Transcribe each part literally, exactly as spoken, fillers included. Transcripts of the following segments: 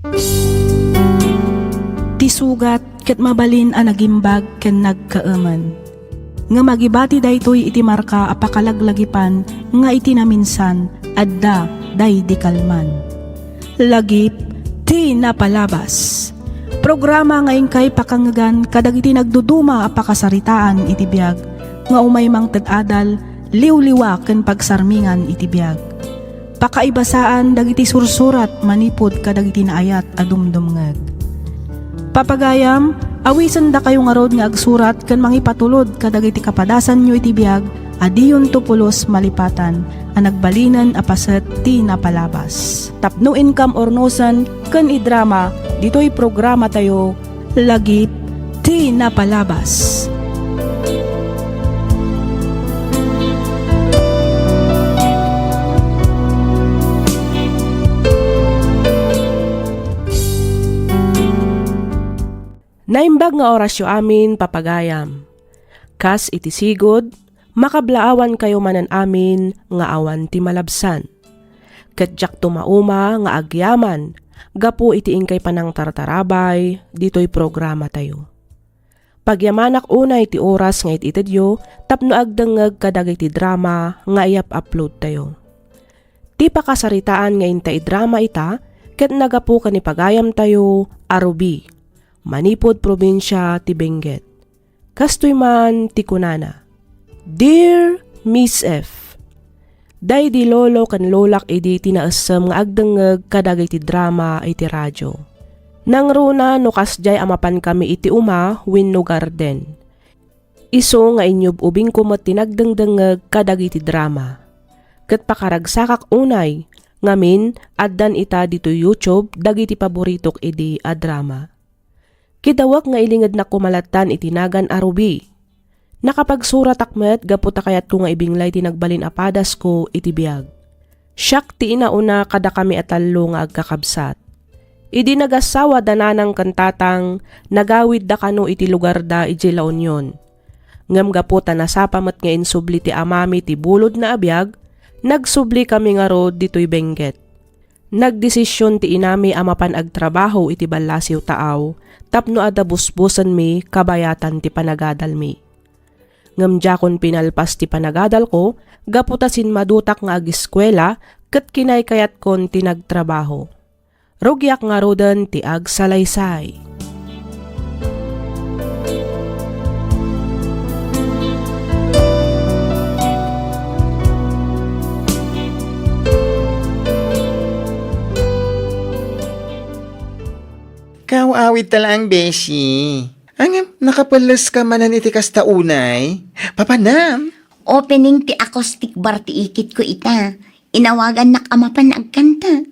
Ti sugat ket mabalin a nagimbag ken nagkaemen. Ngem agibati daytoy iti marka a pakalaglagipan nga iti naminsan, adda daydi kalman. Lagip ti napalabas. Programa nga inkay pakangegan kadagiti nagduduma a pakasaritaan iti biag nga umay mangted adal, liwliwa ken pagsarmingan iti biag. Pakaibasaan dagiti sursurat manipud kadagiti naayat a dumdumngeg. Papagayam, awisendakayo ngarud nga agsurat ken mangipatulod kadagiti kapadasanyo iti biag a diyonto pulos malipatan a nagbalinen a paset ti napalabas. Tapno inkam urnosen ken idrama ditoy programatayo, Lagip ti Napalabas. Naimbag nga orasyo amin, papagayam. Kas iti sigud, makablaawankayo manen amin nga awan ti malabsan. Ket diakto mauma nga agyaman gapu iti inkay panangtartarabay ditoy programatayo. Pagyamanak unay ti oras nga it-itedyo tapno agdengngeg kadagiti drama nga iyap-uploadtayo. Ti pakasaritaan nga inta idrama ita ket nagapu ken ni pagayamtayo a Ruby, manipud probinsia ti Benguet. Kastoy man ti kunana, "Dear Miss F, daydi lolo ken lolak idi ti naessem nga agdengngeg kadagiti drama iti radio. Nangruna no kasdiay a mapankami iti uma wenno garden. Isu nga inyub-ubingko met ti nagdengdengngeg kadagiti drama. Ket pakaragsakak unay, ngamin, addan ita ditoy YouTube dagiti paboritok idi a drama." Kidawek nga ilingednak koma lattan iti nagan a Ruby. Nakapagsuratak met gapu ta kayatko nga ibinglay ti nagbalin a padasko iti biag. Siak ti inauna kadakami a tallo nga agkakabsat. Idi nagassawa da nanang ken tatang, nagawidda kano iti lugarda idiay La Union. Ngem gapu ta nasapa met nga insubli ti amami ti bulodna a biag, nagsublikami ngarud ditoy Benguet. Nagdesision ti inami a mapan agtrabaho iti ballasiw taaw tapno adda busbosenmi kabayatan ti panagadalmi. Ngem diakon pinalpas ti panagadalko gapu ta simmadutak nga agiskuela ket kinaykayatkon ti nagtrabaho. Rugiak ngaruden ti agsalaysay. Kaw-awidta laeng, beshi. Ngem, nakapelleska manen iti kasta unay? Papanam? Opening ti acoustic bar ti ikitko ita. Inawagannak a mapan agkanta.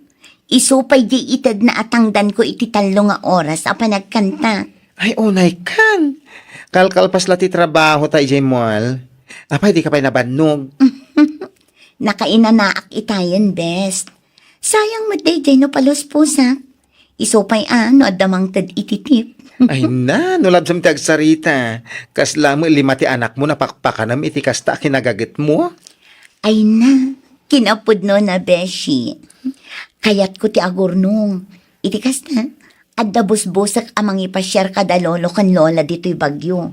Isu pay diay itedna a tangdanko iti tallo nga oras a panagkanta. Ay, unaykan. Kalkalpas la ti trabahota idiay mall. Apay, dika pay nabannog? Nakainanaak itayen, bes. Sayang met daydiay no palusposak. Isu pay a no adda mangted iti tip. Ay na, no labsam ti agsarita. Kasla met lima ti anakmo napakpakanem iti kasta a kinagagetmo? Ay na, kinapudnona, beshi. Kayatko ti agurnong. Iti kasta, adda busbosek a mangipasiar kada lolo ken lola ditoy Baguio.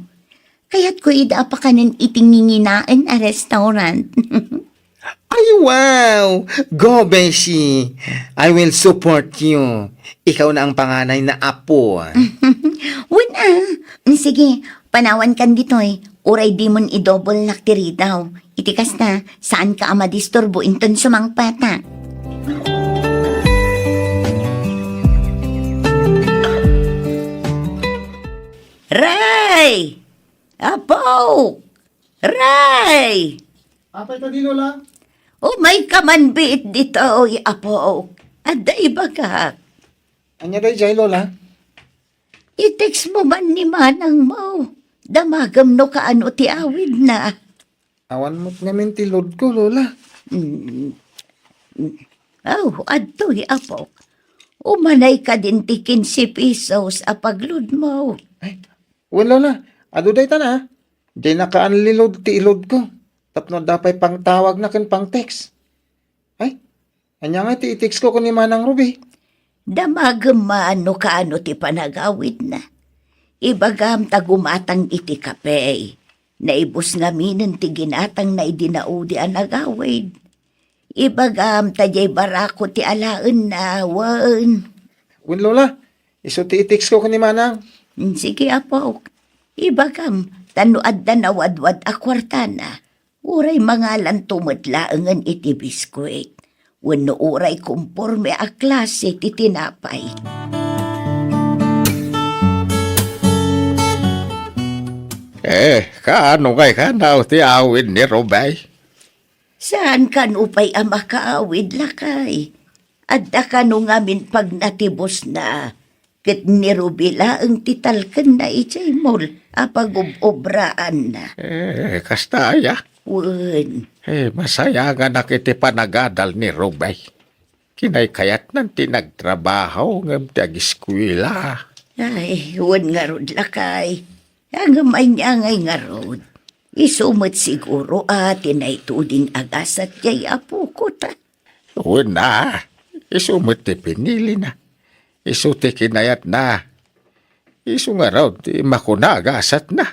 Kayatko ida a pakanen iti nginginaen a restaurant. Ay, wow! Go, beshi! I will support you. Ikaw na ang panganay na apo. Wen a. Sige, panawankan ditoy. Uray dimon idobelnak ti ridaw. Iti kasta, saanka a madisturbo inton sumangpatak. Ray! Apo! Ray! Apay kadi, Lola? Umayka man biit ditoy, apo. Adda ibagak. Ania daydiay, Lola? I-text mo man ni manangmo. Damagem no kaano ti awidna. Awan met ngamin ti load ko, Lola. Mm. Oh, adtoy, apo. Umanay kadin ti kinse pesos a pagload mo. Ay, wen, Lola. Adu daytan a. Diay naka-unload ti i-load ko. Tapno adda pay pangtawagna ken pang-text. Ay, ania nga ti i-text ko ken ni Manang Ruby? Damagem man no kaano ti panagawidna. Ibagam ta gumatang iti kape. Naibus ngaminen ti ginatangna idi naudi a nagawid. Ibagam ta diay barako ti alaenna, wen. Wen, Lola, isu ti i-text ko ken ni Manang. Sige, apo. Ibagam, ta no adda nawadwad a kuartana, uray mangalanto met laengen iti biskuit, wenno uray komporme a klase ti tinapay. Eh, kaano ngay kanaw ti awid ni Rubey? Saan kano pay a makaawid, lakay? Adda kano ngamin pagnatibusna, ket ni Ruby laeng ti talkenna idiay mall a pagub-obraanna. Eh, kasta aya? Wen. Eh, masayanganak iti panagadal ni Rubey. Kinaykayatnan ti nagtrabaho ngem ti agiskuela. Ay, wen ngarud, lakay. Ngem ania ngay ngarud? Isu met siguro a ti naituding a gasat diay apoko ta. Wen a, isu met ti pinilina. Isu ti kinayatna. Isu ngarud ti makuna a gasatna.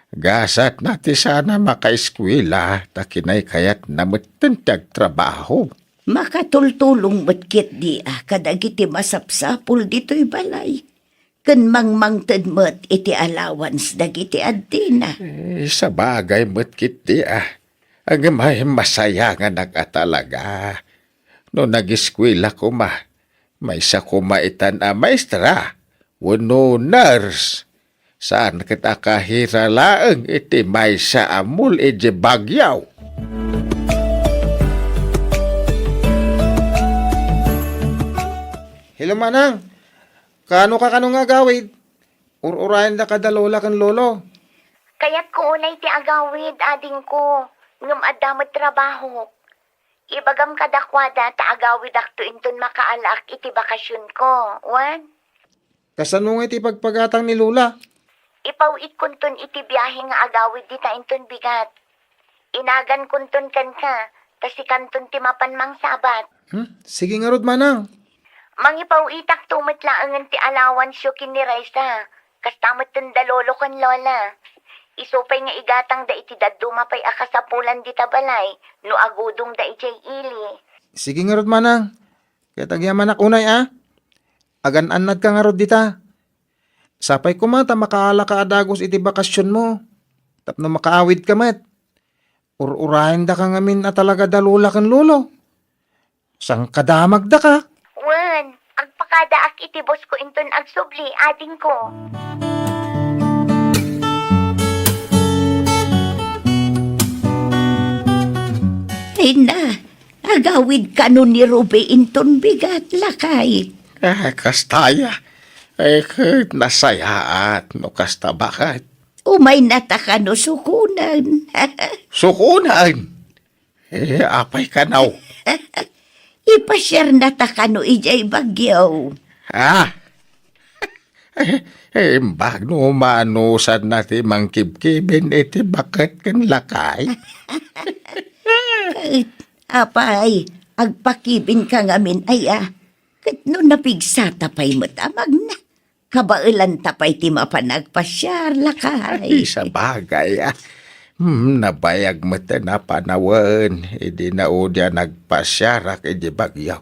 Gasatna ti saan a makaeskuela ta kinaykayatna metten ti agtrabaho. Makatultulong met ketdi a kadagiti masapsapul ditoy balay, ken mangmangted met iti allowance dagiti addina. Eh, sabagay met ketdi a. Ngem ay, masayanganak a talaga. No nagiskuela koma, maysa koma itan a maestra wenno nurse. Saan ket a kahira laeng iti maysa a mall idiay Baguio. Hello, Manang. Kaano ka kano nga agawid? Ur-urayendaka da Lola ken Lolo. Kayatko unay ti agawid, adingko, ngem adda met trabahok. Ibagam kadakuada ta agawidakto inton makaalaak iti bakasionko, wen? Kasano nga iti ipagpagatang ni Lola? Ipaw-itkonton iti biahe nga agawid dita inton bigat. Inagankonton kenka, ta sikanton ti mapan mangsabat. Hmm? Sige ngarud, Manang. Mangipaw-itakto met laengen ti allowance-yo ken ni Raisa. Kasta metten da Lolo ken Lola. Isu pay nga igatangda iti dadduma pay a kasapulan dita balay no agudongda idiay ili. Sige ngarud, Manang. Ket agyamanak unay a. Agan-annadka ngarud dita. Sapay koma ta makaalaka a dagus iti bakasionmo tapno makaawidka met. Ur-urayendaka ngamin a talaga da Lola ken Lolo. Sangkadamagdaka. Wen, agpakadaak iti bosko inton agsubli, adingko. Ay na, agawid kano ni Ruby inton bigat, lakay. Ah, kasta aya. Eh, ket nasayaat no kasta baket. Umaynata kano sukonen. Sukonen? Eh, apay kano? Ipasiarnata kano idiay Baguio. Ah? Eh, eh, imbag no manusanna ti mangkibkibin iti baket ken lakay. Ket, apay, agpakibinka ngamin aya. Ket no napigsata pay met a magna, kabaelanta pay ti mapan agpasiar, lakay. Ay, sabagay, ah. Hmm, nabayag met a panawen idi naudi a nagpasiarak idi Baguio.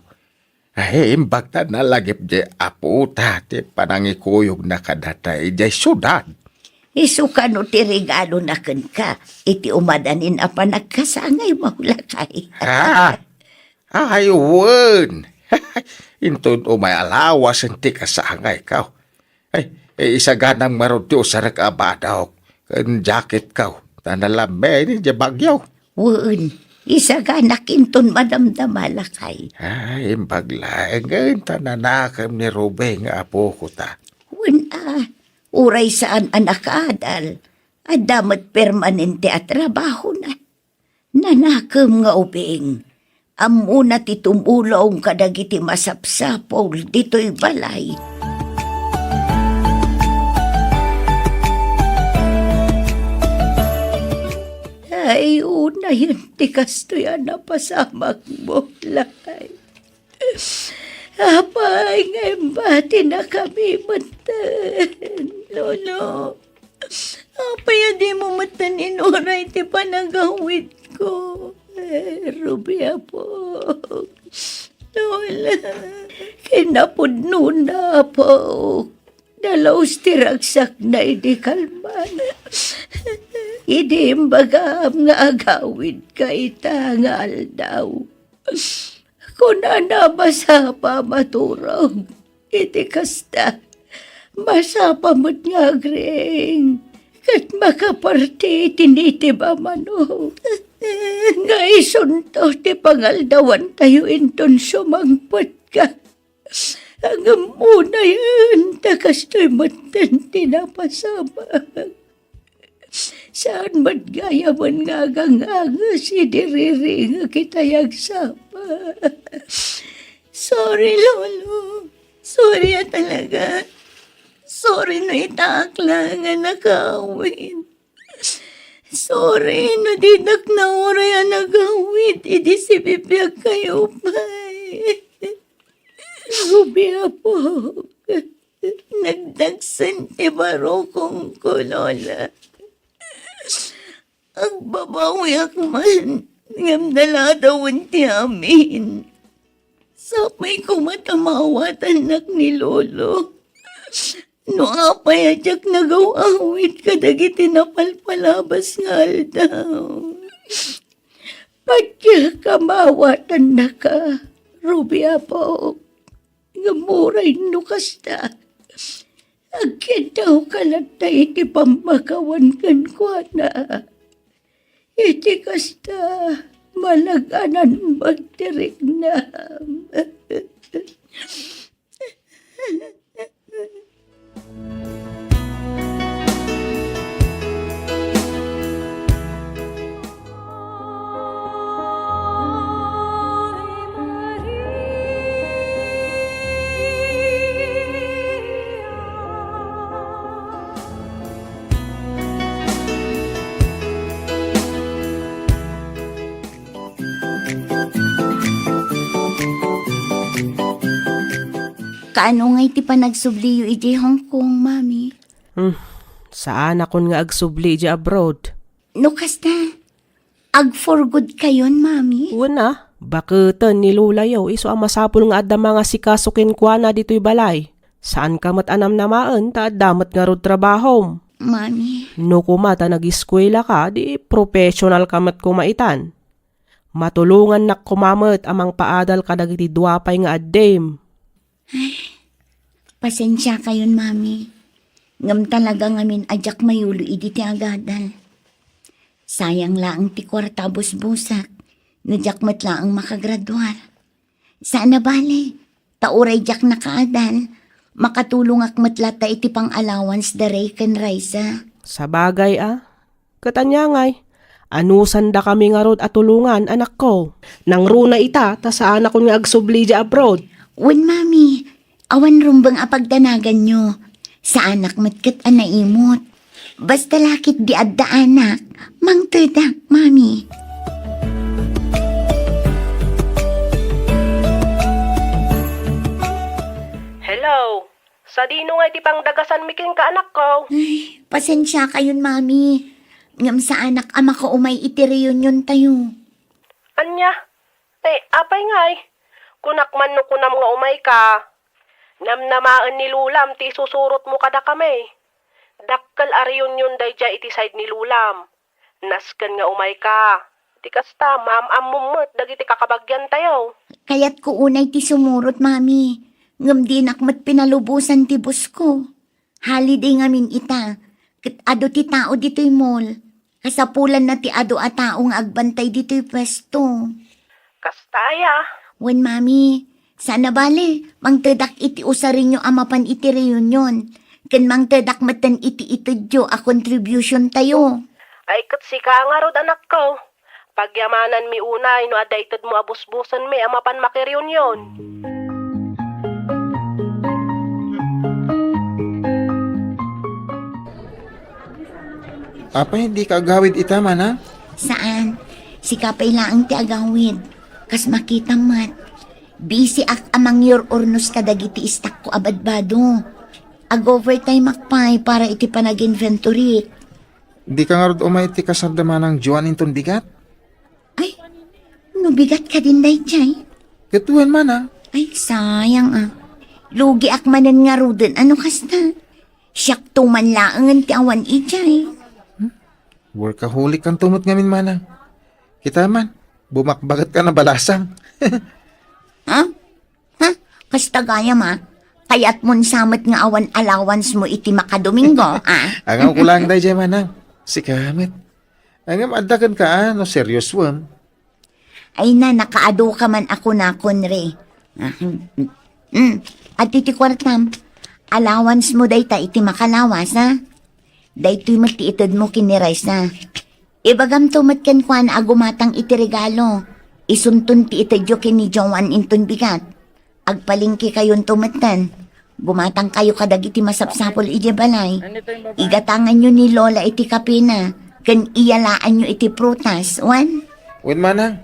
Ay, imbag ta nalagip di Apo ta ti panangikuyogna kadata idiay siudad. Isu kano ti regalona kenka iti umadanin a panagkasangaymo, lakay. Ah, ay, wen. Inton umay alawasen ti kasangayko. Ay, eh, isaganam ngarud ti usarek a badok ken jacketko, ta nalammeni diay Baguio. Wen, isaganak inton madamdama, lakay. Ay, imbag laengen ta nanakem ni Ruby nga apoko ta. Wen a, uray saan a nakaadal, adda met permanente a trabahona. Nanakem nga ubing, ammona ti tumulong kadagiti masapsapul ditoy balay. Ay, unayen ti kastoy a napasamakmo, lakay. Apay nga imbatinakami metten, Lolo? Apay a dimo metten inuray ti panagawidko? Eh, Ruby, Apok. Lola. Kinapudnona, Apok. Nalaus ti ragsakna idi kalman. Idi imbagam nga agawidka ita nga aldaw. Kunana, masapa maturog. Iti kasta, masapa met nga agriing ket makaparti iti nitib a manok. Nga isunto ti pangaldawantayo inton sumangpetka. Ngem unayen ta kastoy metten ti napasamak. Saan met gayamen nga aganganges idi riringek itay agsapa. Sorry, Lolo. Sorry a talaga. Sorry no itaak laeng a nakawid. Sorry no dinak nauray a nagawid idi sibibiagkayo pay. Ruby, Apok. Nagdagsen ti barukongko, Lola. Agbabawiak man, ngem naladawen ti amin. Sapay koma ta maawatannak ni Lolo. No apay a diak nagaw-awid kadagiti napalpalabas nga aldaw. Patiek a maawatannaka, Ruby, Apok. Ngem uray no kasta, agkiddawka latta iti pammakawan kenkuana. Iti kasta, malag-anan met ti riknam. Kaano ngay ti panagsubliyo idiay Hong Kong, Mami? Hmm, saanakon nga agsubli idiay abroad. No kasta, ag-for good kayon, Mami? Wen a, baketen ni Lolayo isu a masapul nga adda mangasikaso kenkuana ditoy balay. Saanka met a namnamaen ta adda met ngarud trabahom. Mami. No koma ta nagiskuelaka, di professional ka met koma itan. Matulongannak koma met a mangpaadal kadagiti dua pay nga addim. Ay, pasensiakayon, Mami. Ngem talaga ngamin a diak mayulo idi ti agadal. Sayang laeng ti kuarta a busbusek no diak met laeng makagraduar. Saan a bale, ta uray diak nakaadal, makatulongak met latta iti pang-allowance da Ray ken Raisa. Sabagay a, ket ania ngay, anusandakami ngarud a tulongan, anakko. Nangruna ita, ta saanakon nga agsubli idiay abroad. Wen, Mami, awan rumbeng a pagdanaganyo. Saanak met ket a naimot. Basta la ketdi adda anak, mangtedak, Mami. Hello. Sadino nga iti pangdagasanmi kenka, anakko? Ay, pasensiakayon, Mami. Ngem saanak a makaumay iti reunion tayo. Ania? Eh, apay ngay? Kunak man no kunam nga umayka. Namnamaen ni Lolam ti isusurotmo kadakami. Dakkel a reunion daydiay iti side ni Lolam. Nasken nga umayka. Ti kasta, maam-ammom met dagiti kakabagiantayo. Kayatko unay ti sumurot, Mami. Ngem dinak met pinalubosan ti boss ko. Holiday ngamin ita, ket adu ti tao ditoy mall. Kasapulanna ti adu a tao nga agbantay ditoy puesto. Kasta aya? Wen, Mami. Saan a bale, mangtedak iti usarenyo a mapan iti reunion, ken mangtedak metten iti itedyo a contribution tayo. Ay, ket sika ngarud, anakko. Pagyamananmi unay no adda itedmo a busbusenmi a mapan makireunion. Apay, dika agawid ita, manang? Saan. Sika pay laeng ti agawid. Kas makitam met. Busy ak a mangyur-urnos kadagiti istakko a badbado. Ag-overtime ak pay para iti panag-inventory. Dika ngarud umay iti kasarda manang Joan inton bigat? Ay, no bigat kadin daydiay? Ket wen manang. Ay, sayang a. Lugiak manen ngaruden a no kasta. Siakto man laengen ti awan idiay. Workaholic kanto met ngamin manang. Kita man, bumakbaket ka na balasang. Ha? Ha? Kasta gayam a. Kayatmon sa met nga awan allowance mo iti makadomingo, a? Angawko lang daydiay manang. Sika met. Ngem adda kenka a no seriosoem. Ay na, nakaadu ka man a kunakon, re. Ah, mm, mm. Adtoy ti kuartam. Allowance mo dayta iti makalawas, a? Daytoy met ti itedmo ken ni Raisa. Ibagamto met kenkuana a gumatang iti regalo. Isunton ti itedyo ken ni Joan inton bigat. Agpalengkekayonto metten. Gumatangkayo kadagiti masapsapul idiay balay. Igatanganyo ni Lola iti kapena, ken iyalaanyo iti prutas, wen? Wen manang.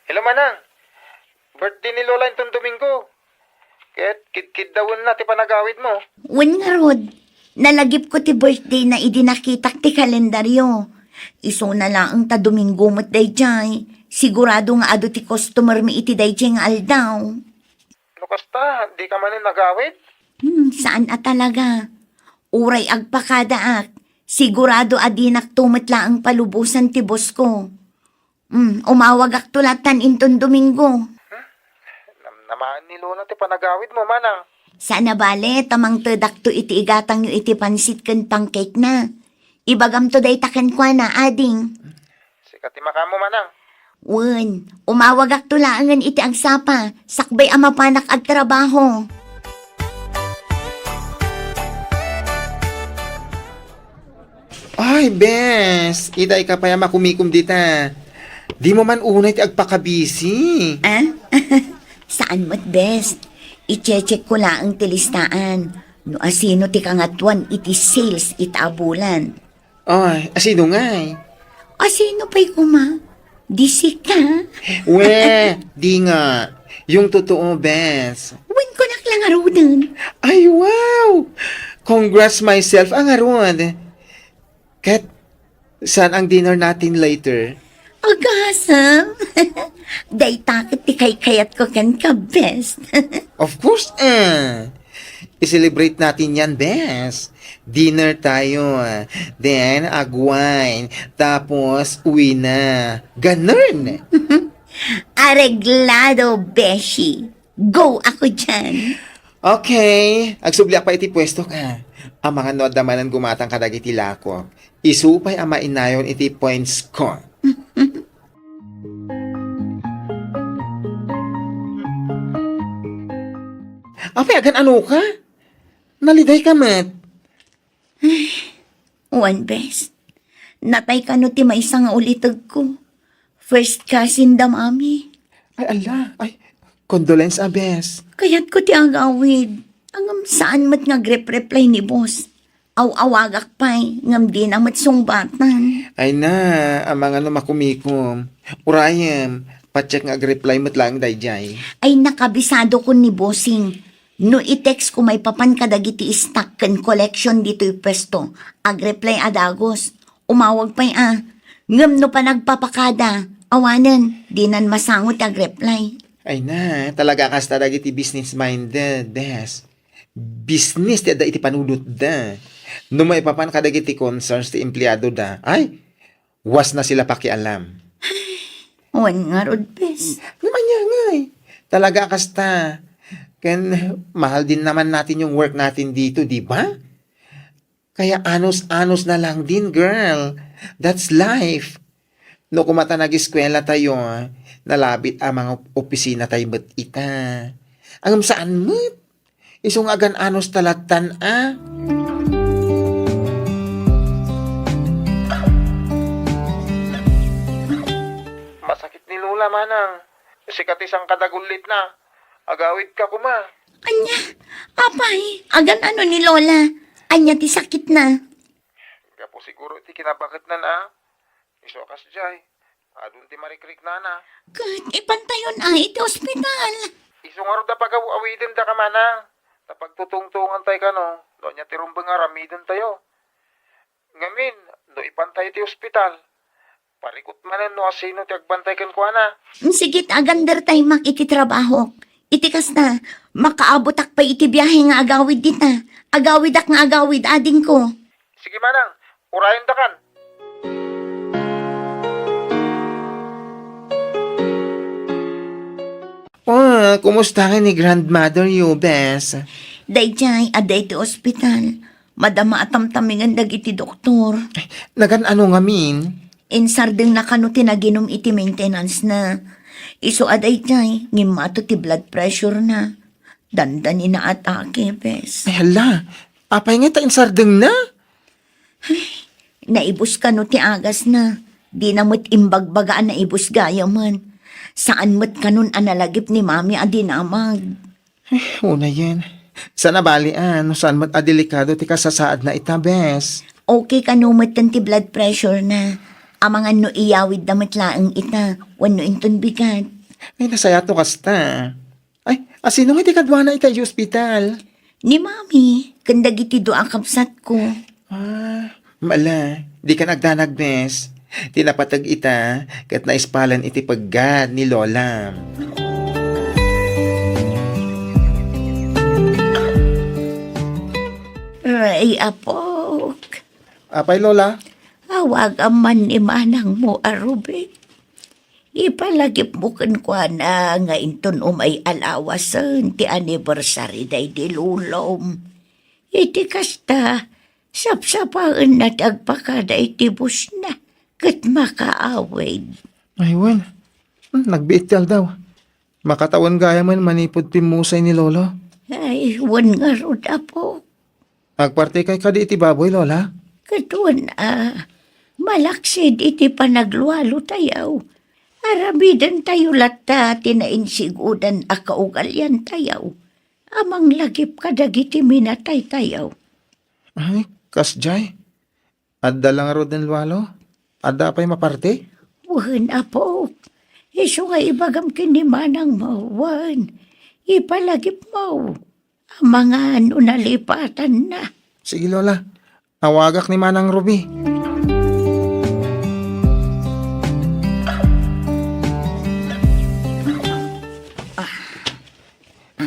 Hello, manang. Birthday ni Lola inton Domingo. Ket kidkiddawenna ti panagawidmo. Wen ngarud, nalagipko ti birthdayna idi nakitak ti kalendaryo. Isuna laeng ta Domingo met daydiay. Sigurado nga adu ti customermi iti daydiay nga aldaw. No kasta, dika manen agawid? Hmm, saan a talaga. Uray agpakadaak, sigurado a dinakto met laeng palubosan ti bossko. Hmm, umawagakto latan inton Domingo. Hmm? Namnamaen ni Lola ti panagawidmo, manang. Saan a bale, ta mangtedakto iti igatangyo iti pansit ken pancake na. Ibagamto dayta kenkuana, ading. Sika ti makaammo, manang. Wen, umawagakto laengen iti agsapa, sakbay a mapanak agtrabaho. Ay, bes, itay ka pay a makumikom dita. Dimo man unay ti agpakabisi. Ah? Saan met, bes? I-check ko laeng ti listaan. No asino ti kangatuan iti sales ita a bulan. Ay, asino ngay? Asino pay koma? Di sika? We, di nga. Yung totoo, bes. Wen, kunak lang ngaruden. Ay, wow! Congrats myself a ngarud. Ket, saan ang dinner natin later? Agasem! Dayta ket ti kaykayatko kenka, bes. Of course, eh. I-celebrate natin yan, bes. Dinner tayo, ah. Then, agwine. Tapos, uwi na. Ganun. Areglado, beshi. Go ako dyan. Okay. Agsubliak pay iti puesto ka. Amangan no adda manen gumatang kadagiti lakok. Isu pay a mainayon iti points ko. Apay, agan-ano ka? Naliday ka met. Ay, wen, bes. Natay kano ti maysa nga ulitegko. First cousin da mami. Ay, ala. Ay, condolence, a, bes. Kayatko ti agawid. Ngem saan met nga agrep-reply ni boss. Aw-awagak pay, ngem dina met sungbatan. Ay na, amangan no makumikom. Urayem, patiek nga agreply met laeng daydiay. Ay, nakabisadokon ni bossing. No i-text ko maipapan kadagiti stock ken collection ditoy puesto, agreply a dagus. Umawag pay a. Ngem no panagpapakada, awanen, dinan masango ti agreply. Ay na, talaga kasta dagiti business-minded, bes. Business ti adda iti panunotda. No maipapan kadagiti concerns ti empleadoda, ay, wasna sila pakialam. Wen ngarud, bes. Ngem ania ngay? Talaga kasta. Ken mahal din naman natin yung work natin dito, di ba? Kaya anos-anos na lang din, girl. That's life. No kumata nag-eskwela tayo, nalabit a mga opisina tayo met ita. Ngem saan met? Isu nga agan-anos ta lattan a. Masakit ni Lola, manang. Sika ti sangkadagullit na. Agawid ka koma. Ania? Apay, agan-ano ni Lola? Ania ti sakit na? Gapu O siguro iti kinabaketnan a. Isu a kasdiay, adun ti marikriknana. Ket ipantayon a iti ospital. Isu ngarud a pagaw-awiden daka manang, ta pagtutungtongan tay kano, no ania ti rumbeng nga aramiden tayo. Ngamin, no ipantay iti ospital, parikut manen no asino ti agbantay kenkuana. Sigit, agander tay mak iti trabahok. Iti kasta, makaabutak pay iti biahe nga agawid dita. Agawidak nga agawid, adingko. Sige manang, urayendakan. Oh, kumusta nga ni grandmother you, bes? Daydiay, adda iti ospital. Madama a tamtamingen dagiti doktor. Nagan-ano ngamin? Insardengna kano ti naginum iti maintenance na. Isu a daydiay, ngimmato ti blood pressure na. Dandanina a atake, bes. Ay, hala. Apay nga ta insardengna? Ay, naibus kano ti agasna. Dina met imbagbaga a naibus gayamen. Saan met kanon a nalagip ni Mami a dinamag. Eh, unayen. Saan a bali, a, no saan met a delikado ti kasasaadna ita, bes. Okay kano metten ti blood pressure na. Amangan no iyawidda met laeng ita, wenno inton bigat. Ay, nasayaat no kasta. Ay, asino nga ti kaduana ita idiay ospital? Ni Mami, ken dagiti dua a kabsatko. Ah, mala, dikan agdanag, bes. Ti napateg ita, ket naispalen iti peggat ni Lola. Ay, apok. Apay, Lola? Awagam man ni manangmo a Ruby. Ipalagipmo kenkuana nga inton umay a lawasen ti anniversary daydi lolom. Iti kasta, sapsapaenna ti agpakada iti busna ket makaawid. Ay, wen. Hmm, nagbiit ti aldaw. Makatawen gayamen manipud pimmusay ni Lolo. Ay, wen ngarud, apo. Agpartikay kadi iti baboy, Lola? Ket wen a, malaksid iti panaglualo tayo, aramiden tayo latta ti nainsigudan a kaugalian tayo a manglagip kadagiti minatay tayo. Ay, kasdiay? Adda la ngaruden lualo? Adda pay maparti? Wen, apo. Isu nga ibagam ken ni manangmo, wen. Ipalagipmo. Amangan no nalipatanna. Sige, Lola. Awagak ni Manang Ruby.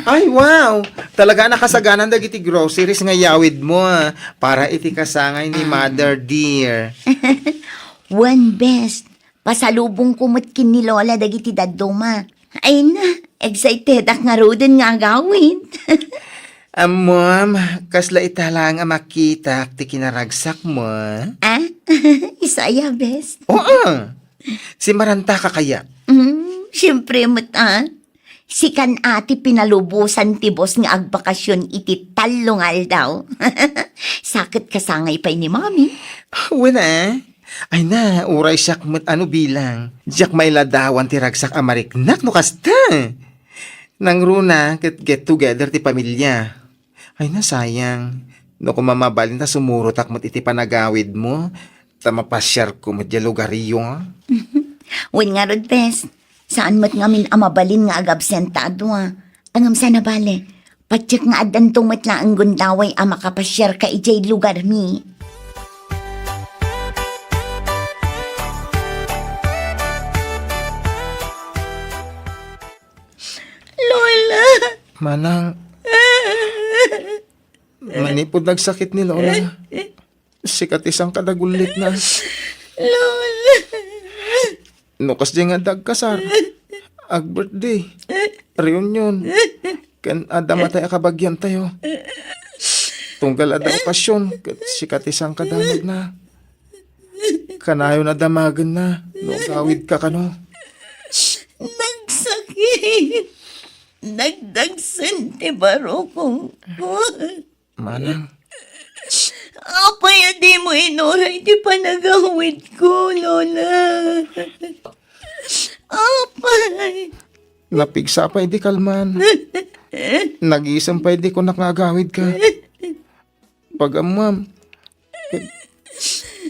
Ay, wow! Talaga a nakasaganan dagiti groceries nga iyawidmo, ah, para iti kasangay ni Mother dear. Wen, bes. Pasalubongko met ken ni Lola dagiti dadduma. Ay na, excitedak ngaruden nga agawid. Ammom, kasla ita laeng a makitak ti kinaragsakmo. Ah? Isu aya, bes? Oo. Simmaranta ka kaya? Mm, siempre met, ah. Sikan a ti pinalubosan ti boss nga agbakasyon iti tallo nga aldaw. Sa ket kasangay pay ni Mami. Wen a. Ay na, uray siak met a no bilang. Diak mailadawan ti ragsak a mariknak no kasta. Nangruna ket get together ti pamilya. Ay, nasayang. No koma mabalin ta sumurotak met iti panagawidmo, ta mapasiarko met diay lugaryo. Wen ngarud, bes. Saan met ngamin a mabalin nga agabsenta a dua. Ngem saan a bale, patiek nga addanto met laeng gundaway a makapasiarka idiay lugarmi. Lola! Manang, manipud nagsakit ni Lola, sika ti sangkadagulitna. Lola! No kasdiay nga dagkasar, ag-birthday, reunion, ken adda matay a kabagiantayo. Tunggal adda okasyon, ket sika ti sangkadamagna. Kanayon a damagenna no agawidka kano. Nagsakit. Nagdagsen ti barukongko. Manang. Apay a dimo inuray ti panagawidko, Lola? Apay. Napigsa pay di kalman. Nagisem pay di kunak nga agawidka. Pagammam.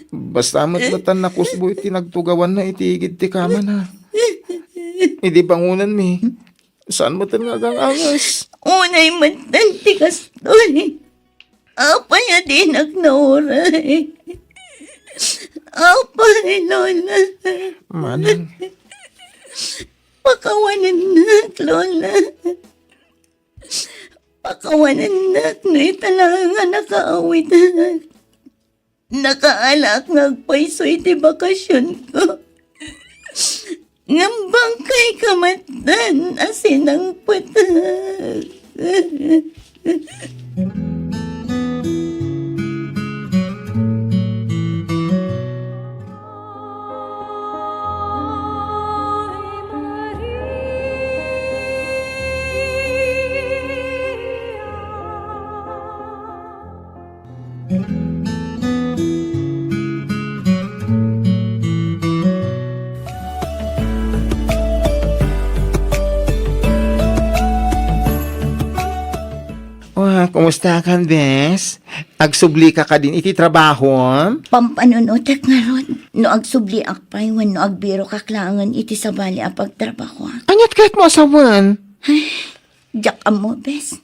Basta met, met ta nakusbo iti nagtugawanna iti igid ti kamana. Idi bangonenmi, saan met nga agang-angas. Unay met ti kastoy. Apay a dinak nauray? Apay, Lola. Manang. Pakawanennak, Lola. Pakawanennak no ita laeng a nakaawitak. Nakaalaak nga agpayso iti bakasionko. Ngem bangkayka met a sinangpetak. Oh, kumusta ka, bes? Agsubli ka kadin iti trabaho? Pampanunotek ngarud, no agsubliak pay wenno agbirokak laengen iti sabali a pagtrabahoak. Aniat kayatmo a sawen? Ay, diak ammo, bes.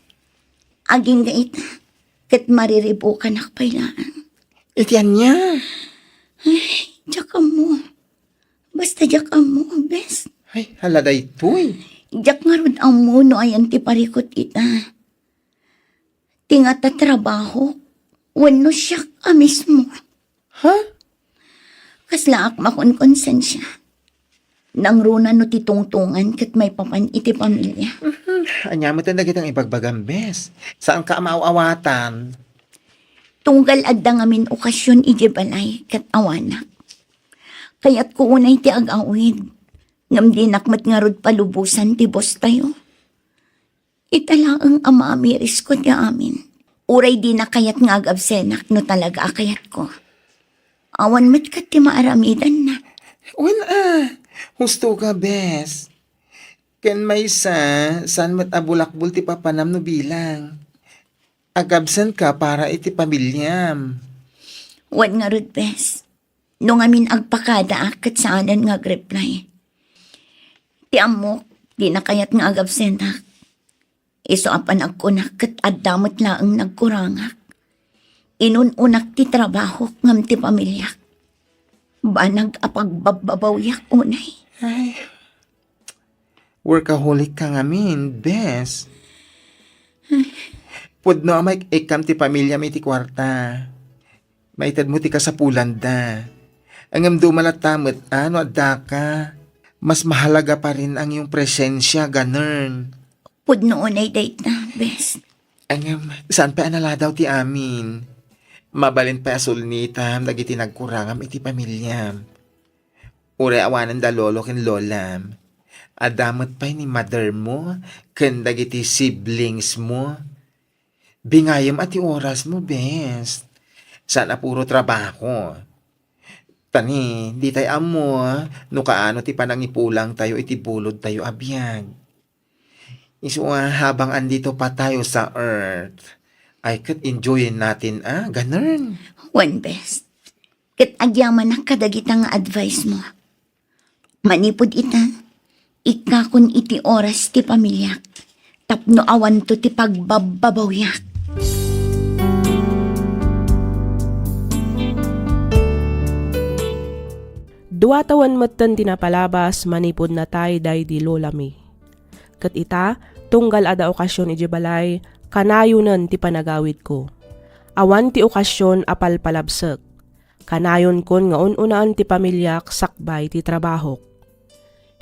Agingga ita, ket mariribukanak pay laeng. Iti ania? Ay, diak ammo. Basta diak ammo, bes. Ay, hala daytoy. Diak ngarud ammo no ayan ti parikut ita. Ti ngata trabaho, wenno siak a mismo. Ha? Kaslaak makonkonsensia. Nangruna no ti tungtungan ket maipapan iti pamilia. Mhm. Ania met dagiti ibagbagam, bes? Saanka a maaw-awatan? Tunggal adda ngamin okasion idiay balay ket awanak. Kayatko unay ti agawid, ngem dinak met ngarud palubosan ti bostayo. Ita laeng a maamirisko ti amin. Uray dina kayat nga agabsenak no talaga a kayatko. Awan met ket ti maaramidanna. Wen a, husto ka, bes. Ken maysa, saan met a bulakbol ti papanam no bilang. Agabsent ka para iti pamiliam. Wen ngarud, bes. No ngamin agpakadaak ket saanen nga agreply. Ti ammok, dina kayat nga agabsentak. Isu a panagkunak ket adda met laeng nagkurangak. Inun-unak ti trabahok ngem ti pamiliak. Banag a pagbabbabawiak unay. Ay, workaholic ka ngamin, bes. Pudno a maik-ikkam ti pamiliam iti kuarta. Maitedmo ti kasapulanda. Ngem duma latta met a no addaka. Mas mahalaga pa rin ang iyong presensia, ganern. Pudno unay dayta, bes. Ngem, saan pay a naladaw ti amin? Mabalin pay a sulnitam dagiti nagkurangam iti pamiliam. Uray awanen da lolo ken lolam. Adda met pay ni mother mo ken dagiti siblings mo. Bingayem a ti oras mo, bes. Saan a puro trabaho. Tani, di tayo ammo no kaano ti panangipulang tayo iti bulod tayo a biag. Isu a habang andito pa tayo sa earth, ay ket enjoyin natin, ah, ganun. Wen, bes. Ket agyamanak kadagita nga advice mo. Manipud ita, ikkakon iti oras ti pamiliak, tapno awanto ti pagbabbabawiak. Dua tawen metten ti napalabas manipud natay daydi lolami. Ket ita, tunggal adda okasion idiay balay, kanayonen ti panagawidko. Awan ti okasion a palpalabsek. Kanayonkon nga un-unaen ti pamiliak sakbay ti trabahok.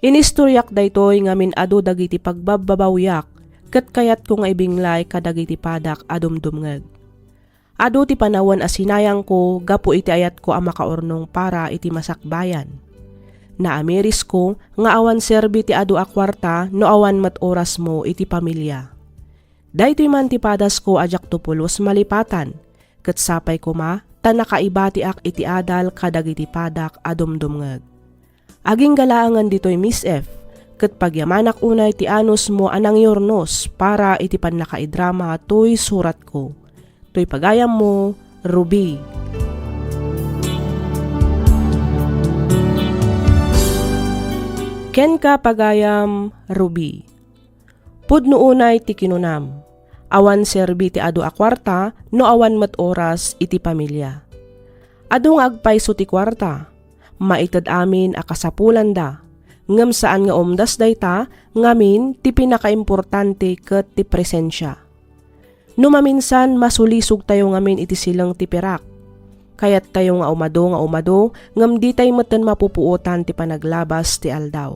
Inistoriak daytoy ngamin adu dagiti pagbabbabawiak ket kayatko nga ibinglay kadagiti padak a dumdumngeg. Adu ti panawen a sinayangko gapu iti ayatko a makaurnong para iti masakbayan. Naamirisko nga awan serbi ti adu a kuarta no awan met orasmo iti pamilia. Daytoy man ti padasko a diakto pulos malipatan, ket sapay koma ta nakaibatiak iti adal kadagiti padak a dumdumngeg. Agingga laengen ditoy Miss F, ket pagyamanak unay ti anusmo a nangyurnos para iti pannakaidrama toy suratko. Toy pagayammo, Ruby. Kenka, pagayam Ruby. Pudno unay ti kinunam. Awan serbi ti adu a kuarta no awan met oras iti pamilya. Adu nga agpayso ti kuarta. Maited amin a kasapulanda. Ngem saan nga umdas dayta ngamin ti pinakaimportante ket ti presensia. No maminsan, masulisogtayo ngamin iti sileng ti pirak. Kayattayo nga umado nga umado, ngem ditay metten mapupuotan ti panaglabas ti aldaw.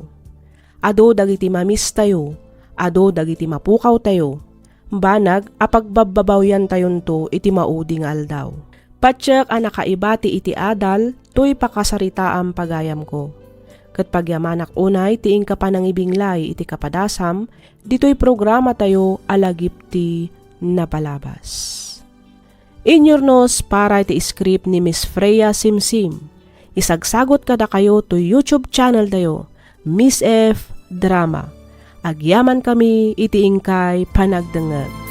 Adu dagiti mamistayo, adu dagiti mapukawtayo, banag a pagbabbabawiyantayonto iti maudi nga aldaw. Patiek a nakaibati iti adal toy pakasaritaam, pagayamko. Ket pagyamanak unay ti inka panangibinglay iti kapadasam ditoy programatayo a Lagip ti Napalabas. Inyurnos para iti script ni Miss Freya Simsim. Isagsagot kadakayo to YouTube channel tayo, Miss F Drama. Agyaman kami iti inkay panagdengngeg.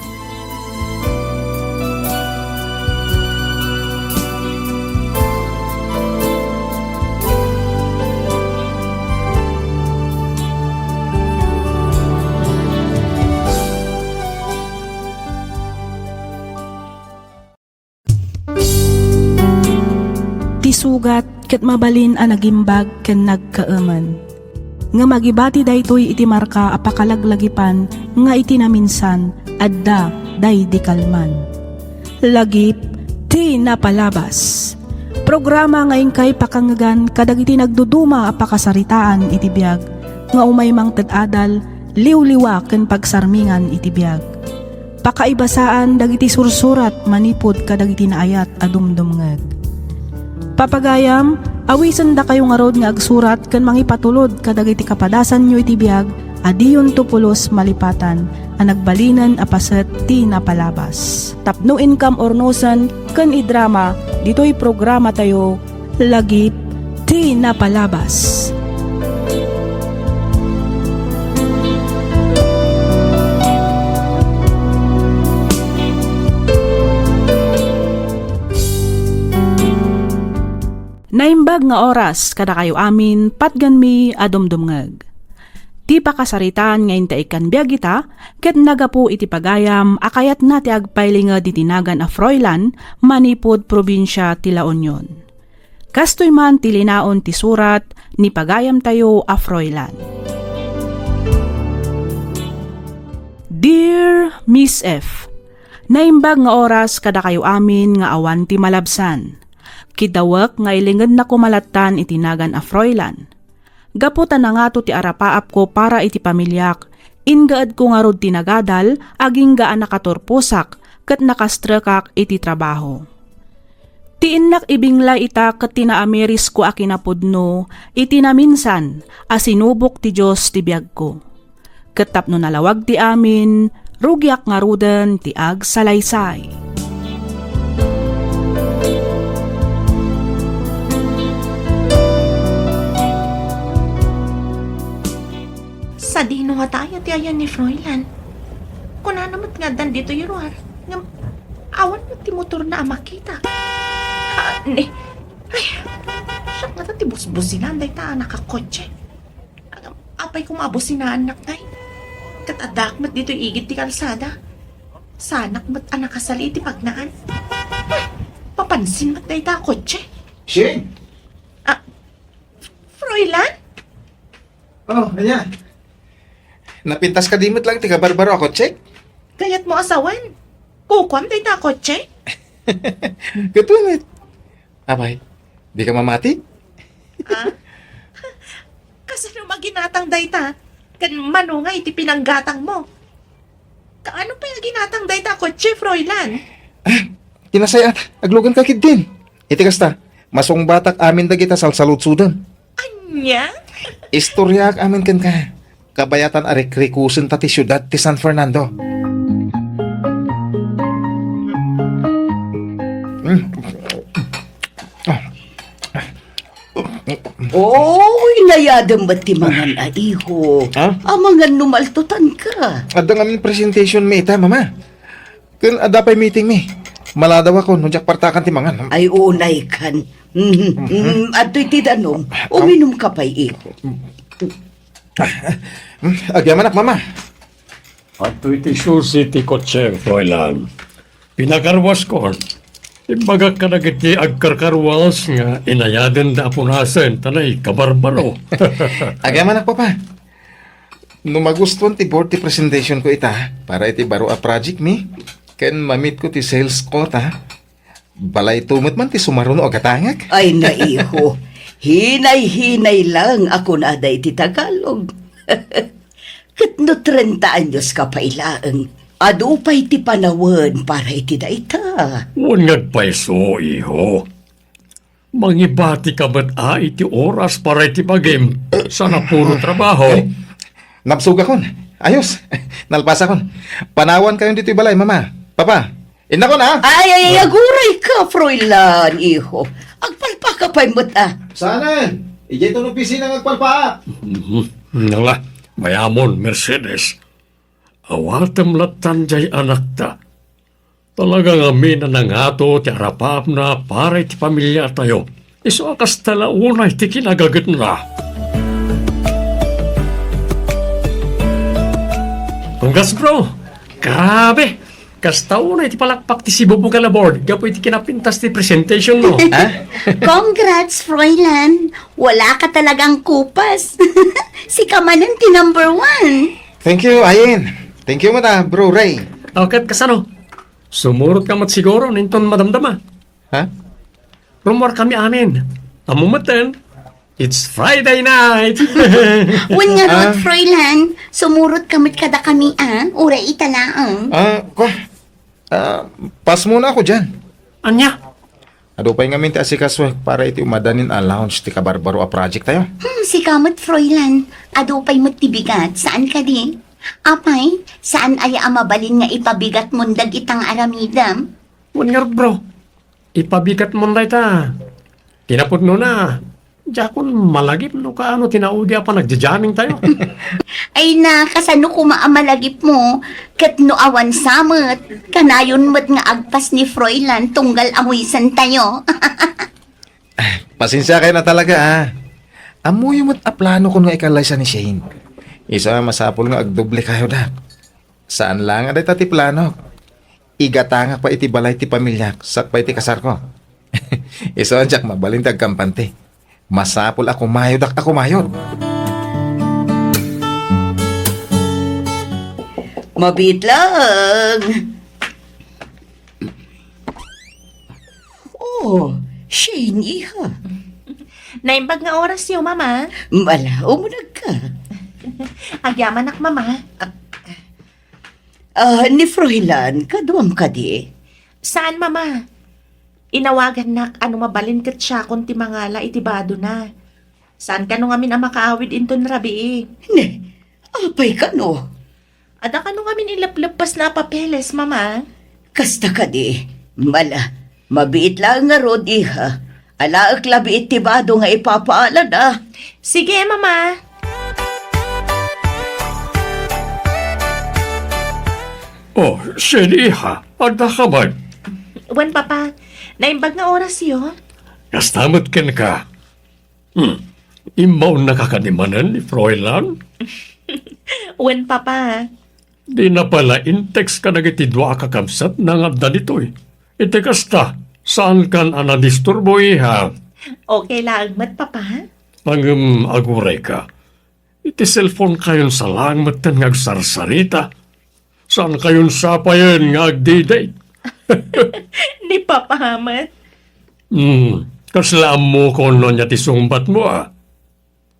Ti sugat ket mabalin a nagimbag ken nagkaemen. Ngem agibati daytoy iti marka a pakalaglagipan nga iti naminsan, adda daydi kalman. Lagip ti Napalabas. Programa nga inkay pakangngegan kadagiti nagduduma a pakasaritaan iti biag nga umay mangted adal, liwliwa ken pagsarmingan iti biag. Pakaibasaan dagiti sursurat manipud kadagiti naayat a dumdumngeg. Papagayam, awisendakayo ngarud nga agsurat ken mangipatulod kadagiti kapadasanyo iti biag a diyonto pulos malipatan a nagbalinen a paset ti napalabas. Tapno inkam urnosen ken idrama ditoy programatayo, Lagip ti Napalabas. Naimbag nga oras kadakayo amin, patgenmi a dumdumngeg. Ti pakasaritaan nga inta ikkan biag ita, ket nagapu iti pagayam a kayatna ti agpailinged iti nagan a Froilan manipud probinsia ti La Union. Kastoy man ti linaon ti surat ni pagayamtayo a Froilan. Dear Miss F, naimbag nga oras kadakayo amin nga awan ti malabsan. Kiddawek nga ilingednako malattan iti nagan a Froilan. Gapu ta nangato ti arapaapko para iti pamiliak, inggaedko ngarud ti nagadal agingga a nakaturposak ket nakastrekak iti trabaho. Ti innak ibinglay ita ket ti naamirisko a kinapudno iti naminsan a sinubok ti Dios ti biagko. Ket tapno nalawag ti amin, rugiak ngaruden ti agsalaysay. Sadino ngata aya ti ayan ni Froilan? Kunana met nga addan ditoy ruar, ngem awan met ti motorna a makita. Ah, ni, ay, siak ngata ti busbusinaan dayta a nakakotse. Apay koma a businaannak, ngay? Ket addaak met ditoy igid ti kalsada. Saanak met a nakasali iti pagnaan. Hmm, papansin met dayta a kotse. Shane! Ah, Froilan? Oh, ania? Napintas kadi met lang ti kabarbaro a kotse? Kayatmo a sawen? Kukuam dayta a kotse? Ket wen met. Apay, dika mamati? Ah? Kasano maginatang dayta? Ken mano nga iti pinanggatangmo? Kaano pay aginatang dayta a kotse, Froilan? Ah, kinasay-at, agluganka ketdin. Iti kasta, masungbatak amin dagita salsaludsodem. Ania? Istoriaak amin kenka. Kabayatan a rikrikosenta ti siudad ti San Fernando. Mm. Oy, nayadem met ti mangan a iho. Ha? Amangan no maltutanka. Adda ngamin presentation mi ita, Mama. Ken adda pay meeting mi. Maladawakon no diak partakan ti mangan. Ay, unaykan. Mm, mm, adtoy ti danum. Uminumka pay, iho. Agyamanak, Mama. Adtoy ti susi ti kotse, Froilan. Pinakarwaskon. Imbagak kadagiti agkarkarwas nga inayadenda a punasen ta naikabarbaro. Agyamanak, Papa. No magustuan ti board ti presentationko ita para iti baro a projectmi, ken ma-meetko ti sales quota, balayto met man ti sumaruno a gatangak. Ay, naiho. Hinay-hinay lang a kunada iti Tagalog. Ket no trenta anyos ka pay laeng, adu pay ti panawen para iti dayta. Wen nga agpayso, iho. Mangibatika met a iti oras para iti bagim, saan a puro trabaho. Nabsogakon. Ayos. Nalpasakon. Panawankayon ditoy balay, Mama. Papa, innakon, a? Ay, ay, ay, aguray ka, Froilan, iho. Agpalpaka pay met, a. Saanen? Idiay ton opisina nga agpalpaak. Mhm. Nala, mayamon, Mercedes. Awatem lattan diay anakta. Talaga ngamin a nangato ti arapaapna para iti pamiliatayo. Isu a kasta la unay ti kinagagetna. Congrats, bro! Grabe! Kasta unay ti palakpak ti sibubukel a board gapu iti kinapintas ti presentation mo. Ha? Congrats, Froilan! Wala ka talagang kupas. Sika manen ti number one. Thank you, Ayen. Thank you met, a, Bro Ray. O, ket kasano? Sumurot ka met siguro, inton madamdama. Ha? Rummuar kami amin. Ammo metten, it's Friday night. Wen ngarud, Froilan, sumurot ka met kadakami, a? Uray ita laeng. A, kua? A, pass muna ako diyan. Ania? Adu pay ngamin ti asikasoek para iti umadanin a launch ti kabarbaro a project tayo. Hmm, sika met, Froilan. Adu pay met ti bigat, saan kadi? Apay, saan aya a mabalin nga ipabigatmon dagita nga aramidem? Wen ngarud, bro. Ipabigatmon dayta. Kinapudnona, diakon malagip no kaano ti naudi a panagjajamming tayo. Ay na, kasano koma a malagipmo? Ket no awan sa met, kanayon met nga agpas ni Froilan tunggal amuysentayo. Pasensiakayon a talaga, a. Ammoyo met a planokon nga ikallaysa ni Shane. Isu a masapul nga agdoblekayo, dak. Saan laeng a dayta ti planok. Igatangak pay iti balay ti pamiliak sakbay ti kasarko. Isu a diak mabalin ti agkampante. Masapul a kumayodak a kumayod. Mabiit laeng. Oh, Shane, iha. Naimbag nga orasyo, Mama. Mala, umuneg ka. Agyamanak, Mama. Ah, ni Froilan, kaduam kadi? Saan, Mama. Inawagannak a no mabalin ket siakon ti mangala iti badona. Saan kano ngamin a makaawid inton rabii. Ne, apay kano? Adda kano ngamin inlepleppasna a papeles, Mama? Kasta kadi, mala, mabiit laeng ngarud, iha. Alaek labi iti bado nga ipapaalada. Sige, Mama. Oh, Shane, iha, adda ka man? Wen, Papa. Naimbag nga orasyo? Kasta met kenka. Hmm. Immaonnaka kadi manen ni Froilan? Wen, Papa. Dina pay la in-text kadagiti dua a kakabsatna nga adda ditoy. Iti kasta, saankan a nadisturbo, iha? Okay laeng met, Papa. Ngem, agurayka. Iti cellphone kayon sa laeng metten nga agsarsarita. Saan kayon sapayen nga agdi-date? Ni Papa met. Hmm, kasla ammokon no ania ti sungbatmo, a?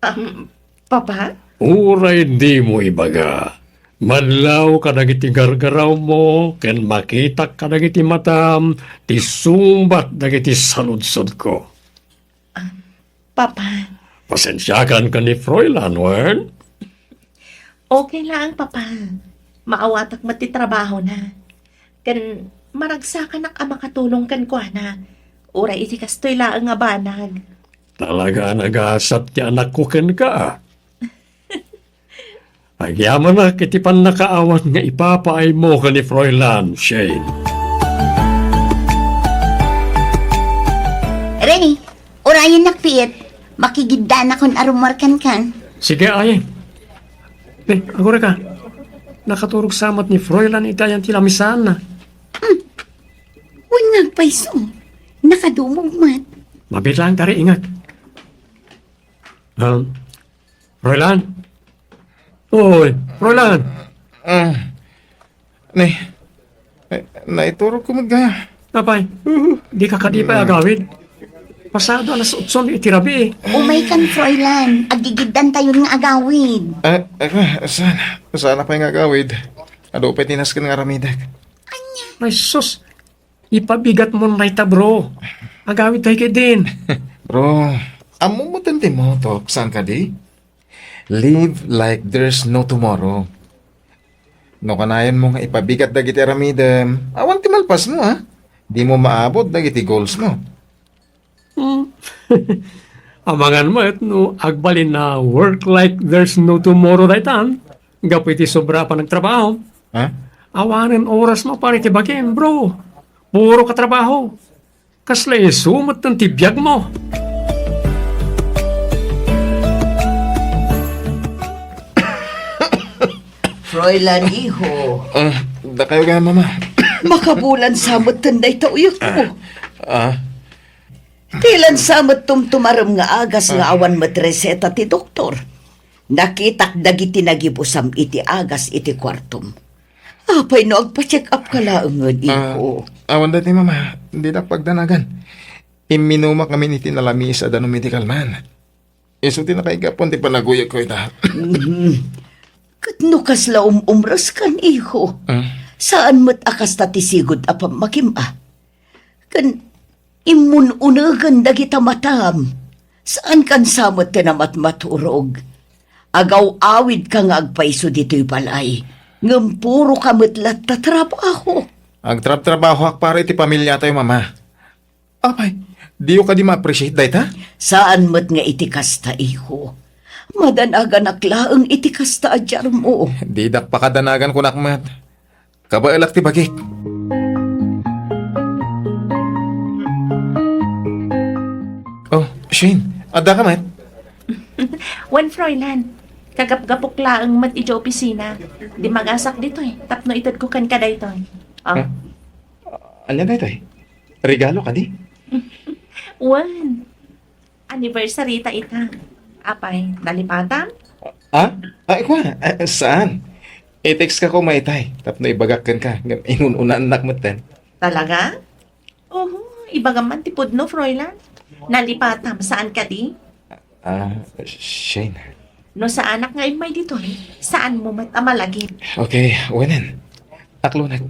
Um, Papa? Uray dimo ibaga, madlaw kadagiti gargarawmo ken makitak kadagiti matam ti sungbat dagiti saludsodko. Um, Papa. Pasensiakan ken ni Froilan, wen? Okay laeng, Papa. Maawatak met ti trabahona. Ken maragsakanak a makatulong kenkuana. Uray iti kastoy laeng a banag. Talaga a nagasat ti anakko kenka. Agyamanak iti pannakaawat nga ipapaaymo ken ni Froilan, Shane. Rene, urayennak piit. Makigiddanakon a rummuar kenka. Sige, Ayen. Eh, agurayka. Nakaturog sa met ni Froilan iti ayan ti lamisaanna. Wen nga agpayso. Nakadumog met. Mabiit laeng ta ri, inget. Um, Froilan? Oy, Froilan! Ah, ni, eh, naiturogko met gayam. Apay, di ka kadi pay agawid? Pasado alas otso iti rabii. Umaykan, Froilan. Agigiddantayon nga agawid. Ah, ah, saan? Saan pay nga agawid? Adu pay ti nasken nga aramidek. Ay, sus. Ipabigat mo dayta, bro. Agawid tayo kay din. Bro, ammo mo ti motto, saan kadi? Live like there's no tomorrow. No kanayon mo nga ipabigat dagiti aramidem, awan ti malpas mo, ha? Di mo maabot dagiti goals mo. Hmm. Amangan met no agbalin a work like there's no tomorrow daytan. Gapu iti sobra a panagtrabaho. Ha? Awanen oras mo para iti bagim, bro. Puro ka trabaho. Kasla isu met ti biag mo. Froilan, iho. Ah, dakayo gayam, Mama. Makabulan sa met dayta uyot mo. Ah. Ti lansa met tumtumarem nga agas nga awan met reseta ti doktor. Nakitak dagiti nagibusam iti agas iti kuartom. Apay no agpa-check up ka laengen, ah, iko? Awan daytoy, Mama. Didak pagdanagan. Imminumak ngamin iti nalamiis a danum medical man. Isu ti nakaigapon ti panaguyegko ita. Mhm. Ket no kasla um-umreskan, iho, ah, saan met a kasta ti sigud a pammakim a. Ken immun-unegen dagita matam. Saankan sa met ti namatmaturog. Agaw-awidka nga agpayso ditoy balay, ngem puroka met latta trabaho. Agtrabtrabahoak para iti pamiliatayo, Mama. Apay, diyo kadi ma-appreciate dayta? Saan met nga iti kasta, iho. Madanaganak laeng iti kasta a diarmo. Didak pakadanagan, kunak met. Kabaelak ti bagik. Oh, Shane, adda ka met? Wen, Froilan. Kagapgapok laeng met idiay opisina. Dimagasak ditoy tapno itedko kenka daytoy. Ah. Ah, ania daytoy? Regalo kadi? Wen. Anniversary ta ita. Apay, nalipatam? Ah? Ay, kua, ah, saan? I-text ka ko maytay, tapno ibagak kenka, ngem inun-unaannak metten. Talaga? Oho, ibagam man ti pudno, Froilan. Nalipatam, saan kadi? Ah, Shane. No saanak nga immay ditoy, saan mo met a malagip. Okay, wenen. Aklonek.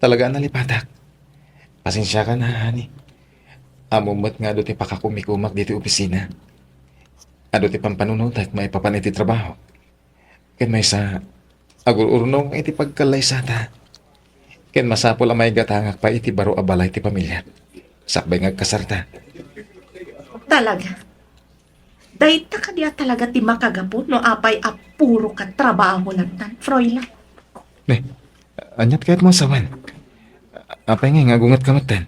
Talaga a nalipatak. Pasensiakan, ha, honey. Ammom met nga adu ti pakakumikumak ditoy opisina. Adu ti pampanunotek maipapan iti trabaho. Ken maysa, agur-urnong iti pagkallaysata. Ken masapul a maigatangak pay iti baro a balay ti pamiliak. Sakbay nga agkasarta. Talaga? Dayta kadi a talaga ti makagapu no apay a puro ka trabaho latta, Froilan? Ne, aniat kayat mo a sawen? Apay nga nga agunget ka metten?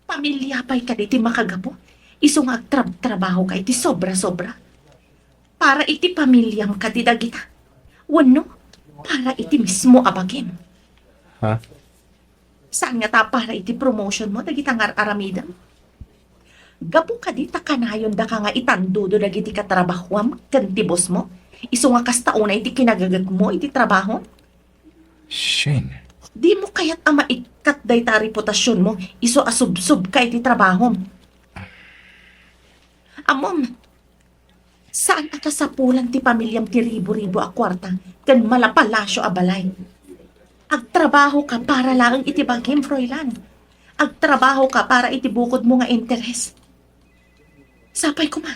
Pamilia pay kadi ti makagapu? Isu nga agtrab-trabaho ka iti sobra-sobra? Para iti pamiliam kadi dagita? Wenno, para iti mismo a bagim? Ha? Saan nga ta para iti promotion mo dagita nga ar-aramidem? Gapu kadi ta kanayon daka nga itandudo dagiti katrabahuam ken ti boss mo, isu nga kasta unay ti kinagaget mo iti trabaho? Shane. Di mo kayat a maikkat dayta a reputasion mo isu a subsob ka iti trabahom? Ammom, saan a kasapulan ti pamiliam ti ribu-ribu a kuarta ken malapalasio a balay. Agtrabaho ka para laeng iti bagim, Froilan. Agtrabaho ka para iti bukodmo nga interes. Sapay koma.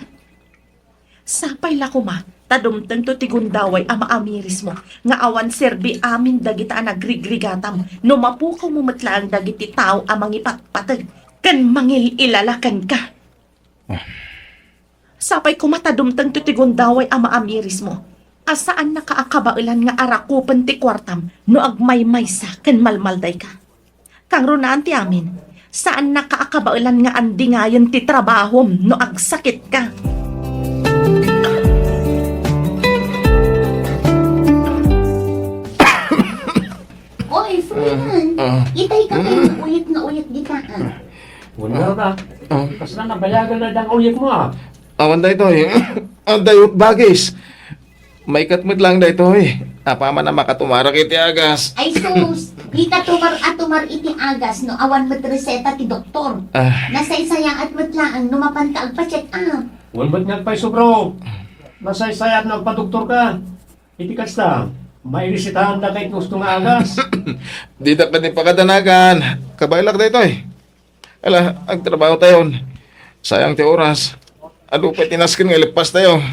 Sapay la koma ta dumtengto ti gundaway a maamirismo nga awan serbi amin dagita a nagrigrigatam no mapukawmo met laeng dagiti tao a mangipatpateg ken mangil-ilala kenka. Ah. Sapay koma ta dumtengto ti gundaway a maamirismo a saannaka a kabaelan nga arakupen ti kuartam no agmaymaysa ken malmaldayka. Kangrunaan ti amin, saannaka a kabaelan nga andingayen ti trabahom no agsakitka. Dita, ah. Wala na. Ah. Kasla nabayagan na dang uyek mo, ah. Awan daytoy. Adda met bagis. Maikat met laeng daytoy. Apaman a makatumarak iti agas. Ay sus, dika tumar a tumar iti agas no awan met reseta ti doktor. Ah. Nasaysayaat met laeng no mapanta agpa-check up. Wen met nga agpayso, bro. Nasaysayaat no agpadoktor ka. Iti kasta, mairesetaanda kay gusto nga agas. Dita kadi pakadanagan. Kabaelak daytoy. Ala, agtrabaho tayon. Sayang ti oras. Adu pay ti nasken nga ilepas tayo.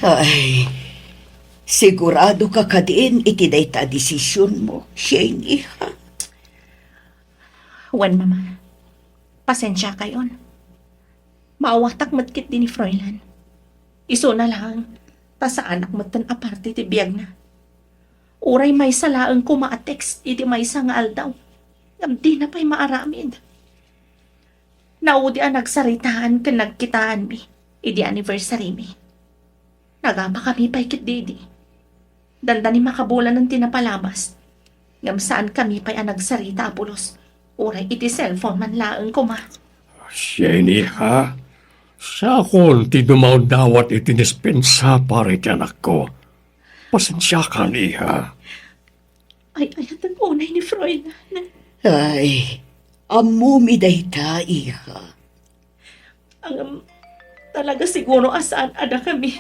Ay, sigurado ka kadin iti dayta a desision mo, Shane, iha? Wen, Mama. Pasensia kayon. Maawatak met ketdi ni Froilan. Isuna laeng, ta saanak metten a parte ti biagna. Uray maysa laeng koma a text iti maysa nga aldaw, ngem dina pay maaramid. Naudi a nagsaritaan ken nagkitaanmi idi anniversary-mi. Nagapakami pay ketdi idi. Dandani makabulanen ti napalabas. Ngem saankami pay a nagsarita a pulos, uray iti cellphone man laeng koma. Shane, iha, siakon ti dumawdawat iti dispensa para iti anakko. Pasensiakan, iha. Ay, ayaten unay ni Froilan. Ay, ammomi dayta, iha. Ngem, talaga siguro a saan a dakami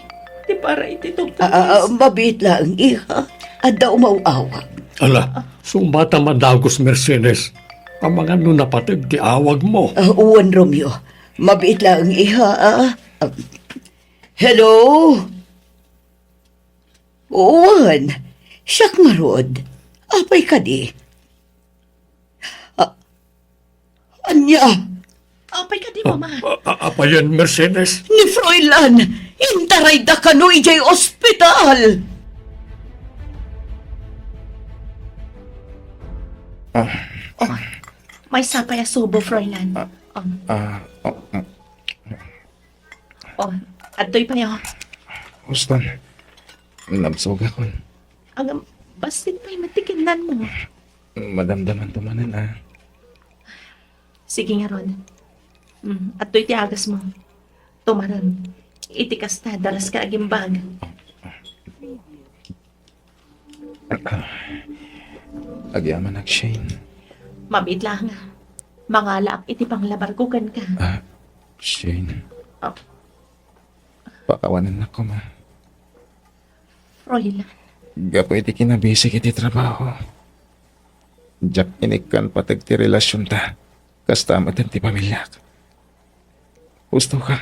ti para iti tungtungpis. Ah, ah, ah, mabiit laeng, iha. Adda umaw-awag. Ala, sumata madagus, Mercedes. Amangan no napateg ti awag mo. Ah, wen, Romeo. Mabiit laeng, iha, ah. Ah, hello? Wen, siak ngarud. Apay kadi? Ah, ania? Apay kadi, Mama? A-, a-, apayen, Mercedes? Ni Froilan, intarayda kano idiay ospital. Ah. Oh, maysa pay a subo, Froilan. Ah. Um. Ah, oh, mm. Oh, adtoy pay, oh. Houston, nabsogakon. Agam, bassit pay met ti kinnanmo. Madamdamanto manen, ah. Sige ngarud. Mm, adtoy ti agasmo. Tumarem. Iti kasta, daraska agimbag. Agyamanak, Shane. Mabiit laeng. Mangalaak iti panglabarko kenka. Ah, Shane. Oh. Pakawanennak koma. Froilan. Gapu iti kinabisik iti trabaho, diak inikkan pateg ti relasionta. Kasta met ti pamiliak. Husto ka.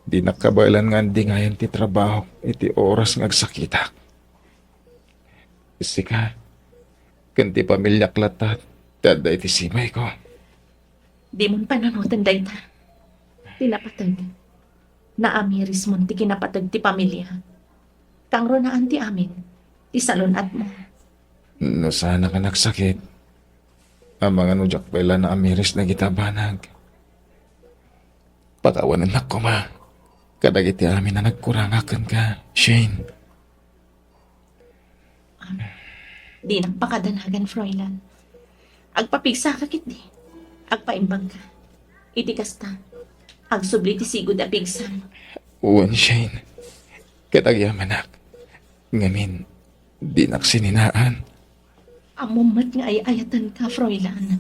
Dinak kabaelan nga andingayan ti trabaho iti oras nga agsakitak. Sika, ken ti pamiliak latta ti adda iti simayko. Dimon panunoten dayta. Ti napateg, naamirismon ti kinapateg ti pamilia. Kangrunaan ti amin, ti salun-atmo. No saanak a nagsakit, amangan no diak pay la naamiris dagiti banag. Pakawanennak koma kadagiti amin a nagkurangak kenka, Shane. Dinak pakadanagan, Froilan. Agpapigsaka ketdi. Agpaimbagka. Iti kasta, agsubli ti sigud a pigsam. Wen, Shane. Ket agyamanak. Ngamin, dinak sininaan. Ammom met nga ay-ayatenka, Froilan.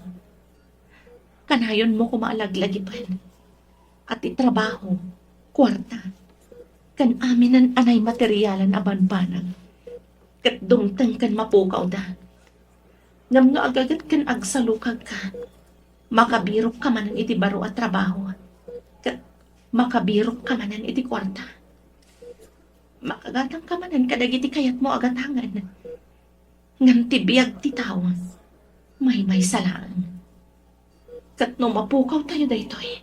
Kanayonmo koma a laglagipen a ti trabaho, kuarta, ken aminen a naimaterialan a banbanag ket dumteng ken mapukawda. Ngem no agaget ken agsalukagka, makabirokka manen iti baro a trabaho, ket makabirokka manen iti kuarta. Makagatangka manen kadagiti kayatmo a gatangen. Ngem ti biag ti tao, maymaysa laeng. Ket no mapukawtayo daytoy,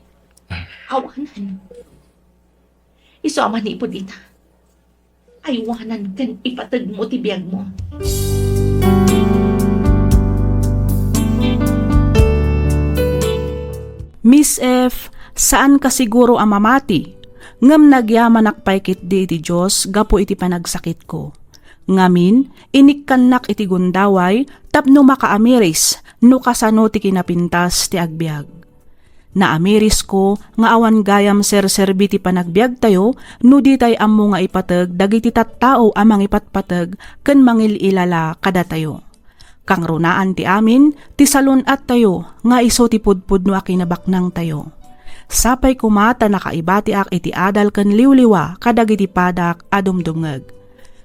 awanan. Isu a manipud ita, aywanan ken ipategmo ti biagmo. Miss F, saanka siguro a mamati, ngem nagyamanak pay ketdi iti Dios gapu iti panagsakitko. Ngamin, inikkannak iti gundaway tapno makaamiris no kasano ti kinapintas ti agbiag. Naamirisko nga awan gayam serserbi ti panagbiagtayo no ditay ammo nga ipateg dagiti tattao a mangipatpateg ken mangil-ilala kadatayo. Kangrunaan ti amin ti salun-attayo nga isu ti pudpudno a kinabaknangtayo. Sapay koma ta nakaibatiak iti adal ken liwliwa kadagiti padak a dumdumngeg.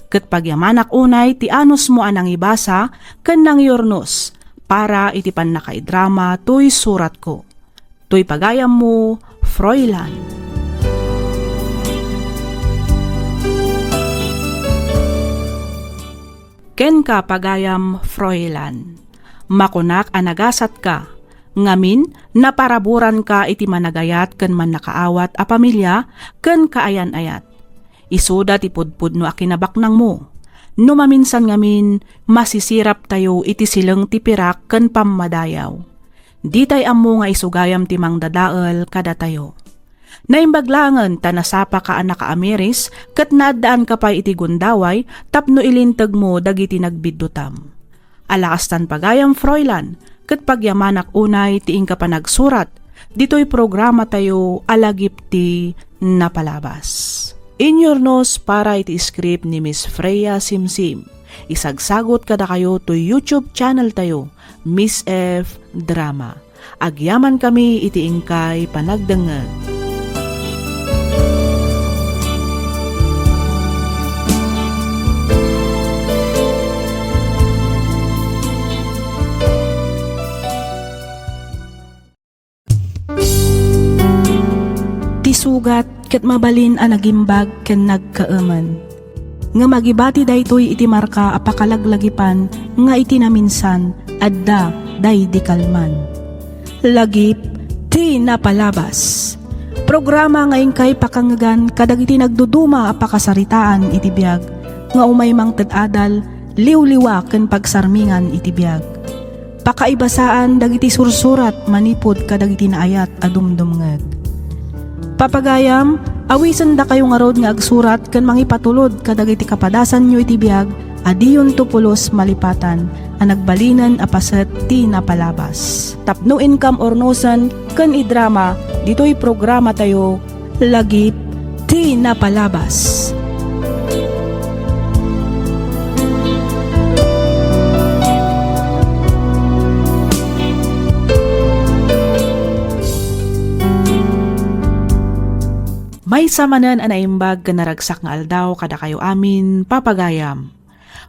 Ket pagyamanak unay ti anusmo a nangibasa ken nangyurnos para iti pannakaidrama toy suratko. Toy pagayammo, Froilan. Kenka, pagayam Froilan. Makunak a nagasatka. Ngamin, naparaburanka iti managayat ken mannakaawat a pamilia ken kaayan-ayat. Isuda ti pudpudno a kinabaknangmo. No maminsan ngamin, masisiraptayo iti sileng ti pirak ken pammadayaw. Ditay ammo nga isu gayam ti mangdadael kadatayo. Naimbag laengen ta nasapaka a nakaamiris ket naaddaanka pay iti gundaway tapno ilintegmo dagiti nagbiddutam. Ala kastan pagayam, Froilan, ket pagyamanak unay ti inka panagsurat ditoy programatayo a Lagip ti Napalabas. Inyurnos para iti script ni Miss Freya Simsim. Isagsagot kadakayo toy YouTube channel tayo, Miss F Drama. Agyamankami iti inkay panagdengngeg. Ti sugat ket mabalin a nagimbag ken nagkaemen. Ngem agibati daytoy iti marka a pakalaglagipan nga iti naminsan, adda daydi kalman. Lagip ti Napalabas. Programa nga inkay pakangngegan kadagiti nagduduma a pakasaritaan iti biag nga umay mangted adal, liwliwa ken pagsarmingan iti biag. Pakaibasaan dagiti sursurat manipud kadagiti naayat a dumdumngeg. Papagayam, awisendakayo ngarud nga agsurat ken mangipatulod kadagiti kapadasanyo iti biag a diyonto pulos malipatan a nagbalinen a paset ti napalabas. Tapno inkam urnosen ken idrama ditoy programatayo, Lagip ti Napalabas. Maysa manen a naimbag ken naragsak nga aldaw kadakayo amin, papagayam.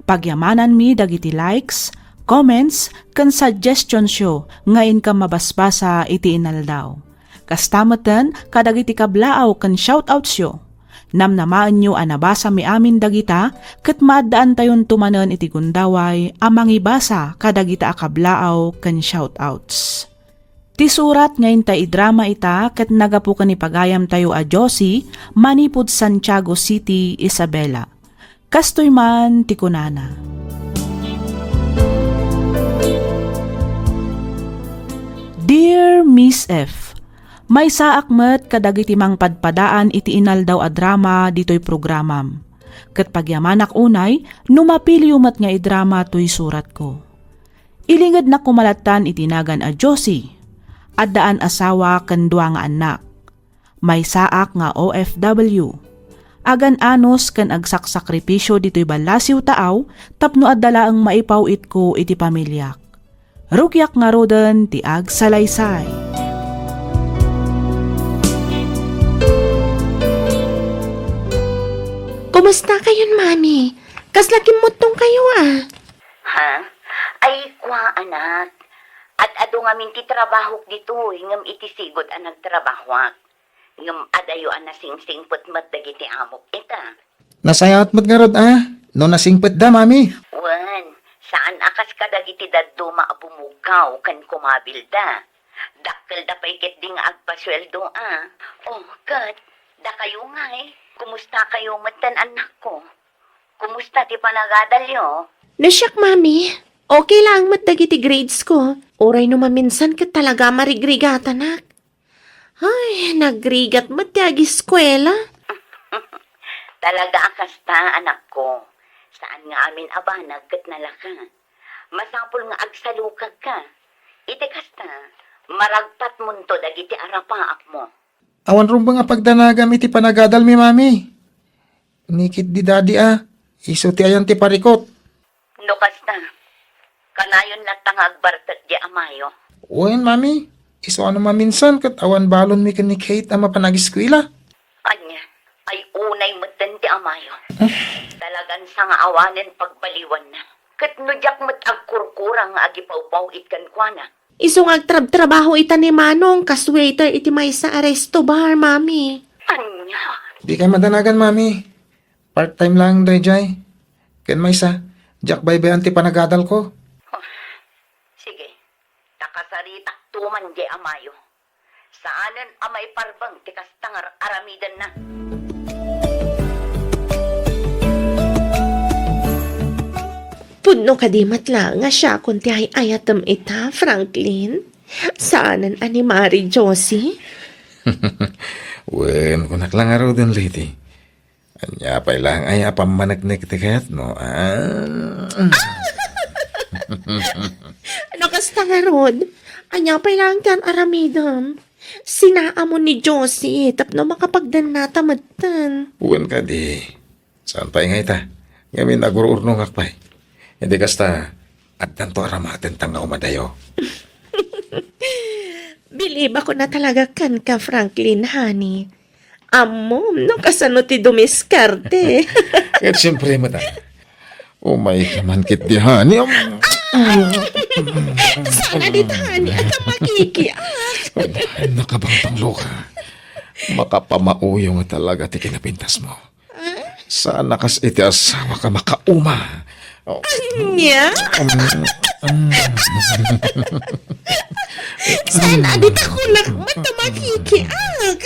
Pagyamananmi dagiti likes, comments, ken suggestions-yo nga inkam mabasbasa iti inaldaw. Kasta metten kadagiti kablaaw ken shoutouts-yo. Namnamaenyo a nabasami amin dagita ket maaddaantayonto manen iti gundaway a mangibasa kadagita a kablaaw ken shoutouts. Ti surat nga inta idrama ita ket nagapu ken ni pagayamtayo a Josie manipud Santiago City, Isabela. Kastoy man ti kunana. Dear Miss F, maysaak met kadagiti mangpadpadaan iti inaldaw a drama ditoy programam. Ket pagyamanak unay no mapiliyo met nga idrama toy suratko. Ilingednak koma lattan iti nagan a Josie. Addaan asawa ken dua nga annak. Maysaak nga O F W. Agan-anos ken agsaksakripisio ditoy ballasiw taaw tapno adda laeng maipaw-itko iti pamiliak. Rugiak ngaruden ti agsalaysay. Kumusta kayon, Mami? Kasla kimmuttong kayo, ah? Ha? Ay, kua, anak. Ad-adu ngamin ti trabahok ditoy, ngem iti sigud a nagtrabahoak. Ngem adayo a nasingsingpet met dagiti amok ita. Nasayaat met ngarud a no nasingpetda, Mami. Wen, saan a kas kadagiti dadduma a bumugkaw ken kumabilda. Dakkelda pay ketdi nga agpasueldo a. Oh, ket, dakayo ngay, kumusta kayo metten, annakko? Kumusta ti panagadalyo? No siak, Mami, okay laeng met dagiti grades ko. Uray no maminsan ket talaga a marigrigatanak. Ay, nagrigat met ti agiskuela. Talaga a kasta, anakko. Saan nga amin a banag ket nalaka. Masapul nga agsalukagka. Iti kasta, maragpatmonto dagiti arapaakmo. Awan rumbeng a pagdanagam iti panagadalmi, Mami. Ni ketdi Daddy a, isu ti ayan ti parikut. No kasta, kanayon latta nga agbartek di amayo. Wen, Mami, isu a no maminsan ket awan balonmi ken ni Kate a mapan agiskuela. Ania, ay unay metten ti amayo. Talagan sangaawanen pagbaliwanna. Ket no diak met agkurkurang nga agipawpaw-it kenkuana. Isu nga agtrabtrabaho ita ni Manong kas waiter iti maysa a resto bar, Mami. Ania? Dikay madanagan, Mami. Part-time lang dayjay. Ken maysa, diak baybay-an ti panagadalko. Oh, sige, ta kasaritakto man di amayo. Saanen a maiparbeng ti kasta nga ar-aramidenna. Pudno kadi met la nga siakon ti ay-ayatem ita, Franklin? Saanen a ni Mari Josie? Wen, kunak la ngaruden, Leti. Ania pay laeng aya a pammaneknek ti kayatmo, a? No kasta ngarud, ania pay laeng ti ar-aramidem? Sinaamon ni Josie tapno makapagdannata metten. Wen kadi. Saan pay nga ita? Ngamin, agur-urnongak pay. Iti kasta, addanto a ramatenta nga umadayo. Bilibakon a talaga kenka, Franklin, honey. Ammom no kasano ti dumiskarte. Ket siempre met a. Umayka man ketdi, honey. Am- Saan a dita, honey, a ta makikiak. Ay, nakabangbanglo ka. Makapamauyo nga talaga ti kinapintasmo. Saan a kas iti asawak a makauma. Oh. Ania? Mm, mm. Saan a dita kunak met a makikiak?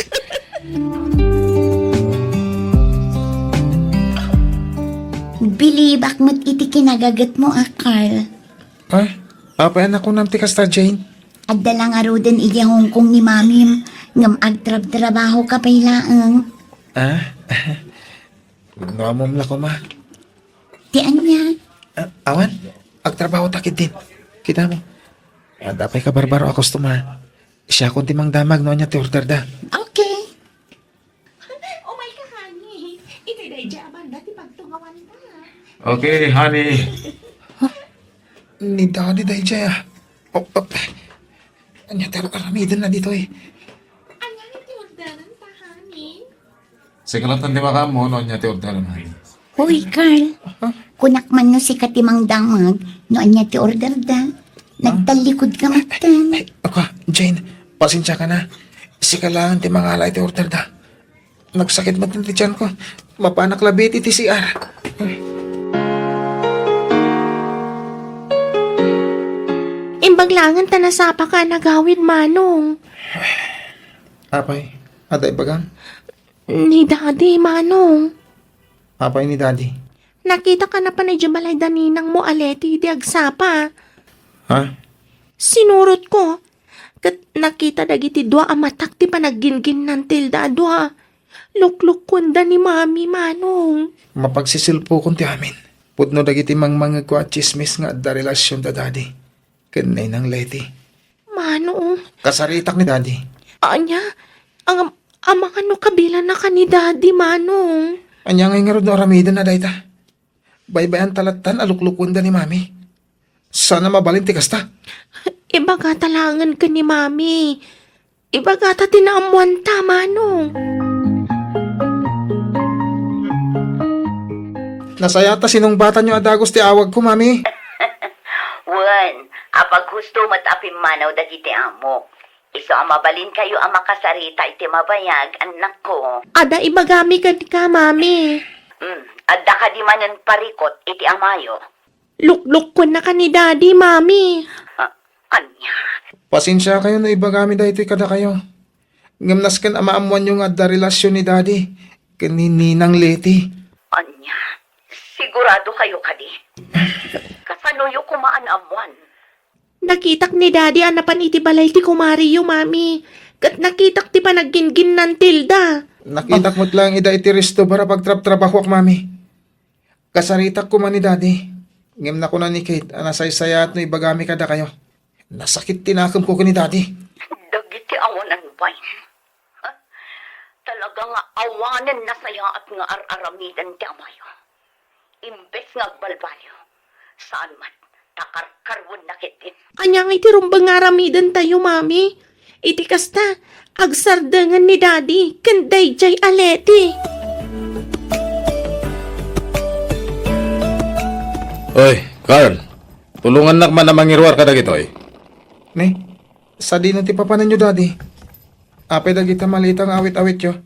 Bilibak met iti kinagagetmo a, Carl. Ah, apay a nakunam ti kasta, Jane? Adda la ngaruden idiay Hong Kong ni Mamim, ngem agtrabtrabaho ka pay laeng. Ah? No ammom la koma. Ti ania? Ah, awan. Agtrabaho ta ketdin. Kita mo. Adda pay kabarbaro a customer. Siakon ti mangdamag no ania ti order da. Okay. Umay ka, honey. Iti dayjay a banda ti pagtungawanta. Okay, honey. Ni Daddy dayjay, ah. Oh, oh. Ania ti ar-, aramidenna ditoy? Ania ti orderan ta, honey? Sige lang, tandi makaammo no ania ti orderan, honey. Hoy, Carl. Huh? Kunak man no sika ti mangdamag no ania ti order da. Nagtallikud ka metten. Ay, ako, Jane, pasensia ka na. Sika lang ti mangala iti order da. Nagsakit met ti tiyan ko. Mapanak labi iti C R. Imbag laengen ta nasapa ka a nagawid, Manong. Apay, adda ibagam? Ni Daddy, Manong. Apay ni Daddy? Nakita ka na pay idiay balay da ninang mo a Leti idi agsapa. Ha? Sinurot ko. Ket nakita dagiti dua a matak ti panagginginnantilda a dua. Luklukkuenda ni Mami, Manong. Mapagsisilpukon ti amin. Pudno dagiti mangmangegko a tsismis nga adda relasion da Daddy ken Ninang Leti. Manong. Kasaritak ni Daddy. Ania? Ang, amangan no kabilanna ka ni Daddy, Manong. Ania ngay ngarud no aramidenna dayta? Baybay-anta lattan a luklukuenda ni Mami. Saan a mabalin ti kasta. Ibagata laengen ken ni Mami. Ibagata ti naammoanta, Manong. Nasayat a sinungbatanyo a dagus ti awagko, Mami. Wen, apaghusto met a pimmanaw dagiti amok. Isu a mabalinkayo a makasarita iti mabayag, annakko. Adda ibagami kenka, Mami. Hmm, adda kadi manen parikut iti amayo? Luklukkuennaka ni Daddy, Mami. Ah, ania? Pasensiakayo no ibagami daytoy kadakayo. Ngem nasken a maammoanyo nga adda relasion ni Daddy ken ni Ninang Leti. Ania? Sigurado kayo kadi? Kasanoyo koma a naammoan? Nakitak ni Daddy a napan iti balay ti kumariyo, Mami. Ket nakitak ti panagginginnantilda. Nakitak met laeng ida iti resto bar a pagtrabtrabahoak, Mami. Kasaritak koma ni Daddy. Ngem nakuna ni Kate a nasaysayaat no ibagami kadakayo. Nasakit ti nakemko ken ni Daddy. Dagiti awanan bain. Talaga nga awanen nasayaat nga ar-aramiden ti amayo. Imbes nga agbalbaliw, saan met ta karkarwenna ketdin. Ania ngay ti rumbeng nga aramidentayo, Mami? Iti kasta, agsardengen ni Daddy ken daydiay a Leti. Oy, Carl, tulongannak man a mangiruar kadagitoy. Ne, sadino ti papananyo, Daddy? Apay dagita maleta nga awit-awityo?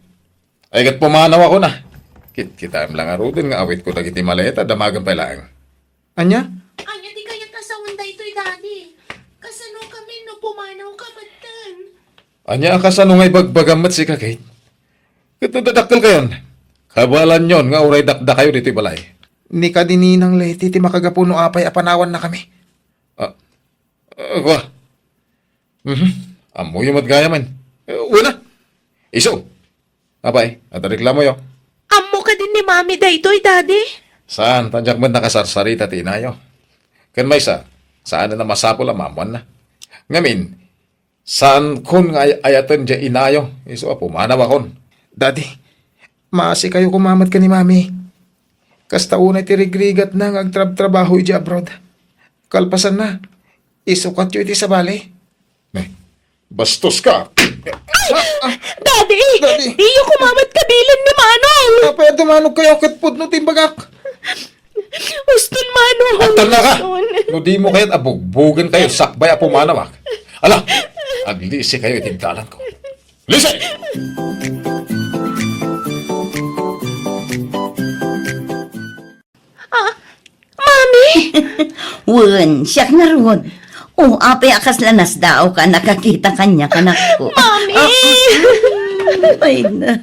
Ay, ket pumanawakon a. Kit-, kitaem la ngaruden nga awitko dagiti maleta, damagen pay laeng. Ania? Ania ti kayat a sawen daytoy, Daddy? Kasano kami no pumanawka metten? Ania a kasano nga ibagbagam met sika, Kate? Ket no dadakkelkayon, kabaelanyon nga uray dakdakayo ditoy balay. Ni kadi Ninang Leti ti makagapu no apay a panawannakami. Ah, ah, kua. Mhm. Ammoyo met gayamen. Eh, wen a. Isu. Apay, adda reklamoyo? Ammo kadi ni Mami daytoy, Daddy? Saan, ta diak met nakasarsarita ti inayo. Ken maysa, saan a masapul a maammoanna. Ngamin, saankon nga ay-, ayaten diay inayo, isu a pumanawakon. Daddy, maasikayo koma met ken ni Mami. Kasta unay ti rigrigatna nga agtrabtrabaho idiay abroad. Kalpasanna, isukatyo iti sabali. Ne, bastoska! Ay! Daddy! Daddy! Diyo koma met kabilen ni Manong! Apay a dumanogkayo ket pudno ti imbagak? Uston, Manong! Agtarnaka! Uston. No dimo kayat a bugbogenkayo sakbay a pumanawak. Ala, aglisikayo iti dalanko. Listen! Ah, Mami! Wen, siak ngarud. O, apay a kasla nasdaawka a nakakita kaniak, anakko? Mami! Ah, ay na.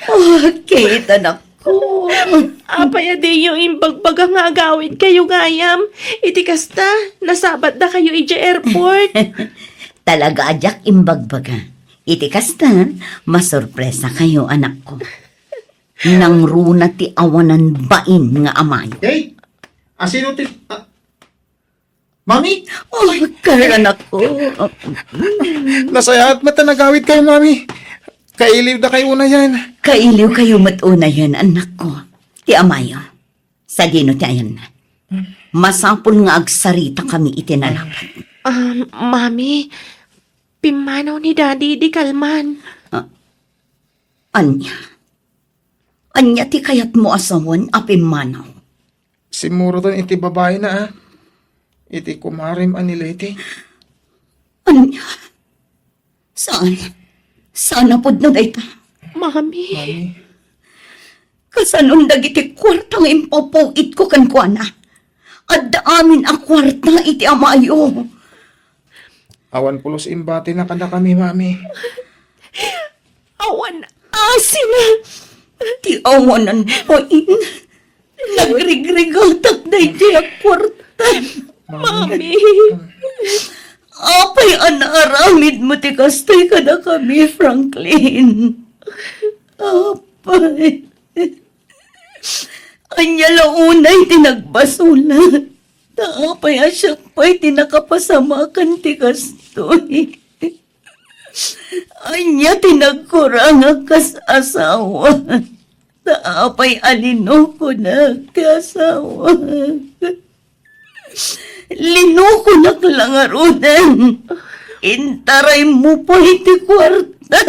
O, Kate, anakko. Apay a diyo imbagbaga nga agawidkayo gayam? Iti kasta, nasabatdakayo idiay airport. Talaga a diak imbagbaga. Iti kasta, masurpresakayo, anakko. Nangruna ti awanan bain nga amayo. Hey, asino ti, ah, Mami? O, Carl, anakko. Nasayaat met a nagawidkayo, Mami. Kailiwdakayo unayen. Kailiwkayo met unayen, anakko. Ti amayo. Sadino ti ayanna? Masapul nga agsaritakami iti nalabad. Ah, Mami, pimmanaw ni Daddy idi kalman. Ah, ania? Ania ti kayatmo a sawen a pimmanaw? Simmuroten iti babaina, a. Iti kumarem a ni Leti. Ania? Saan? Saan a pudno dayta? Mami. Mami. Kasanon dagiti kuarta nga impaw-itko kenkuana? Adda amin a kuarta iti amayo. Awan pulos imbatina kadakami, Mami. Awan asina. Ti awanan bain. Nagrigrigatak daydiay a kuarta. Mami. Apay a naaramidmo ti kastoy kadakami, Franklin? Apay. Ania la unay ti nagbasolak? Ta apay a siak pay ti nakapasamakan ti kastoy? Ania ti nagkurangak kas asawa? Ta apay a linukonak ti asawak? Linukonak la ngaruden. Intaraymo pay ti kuarta.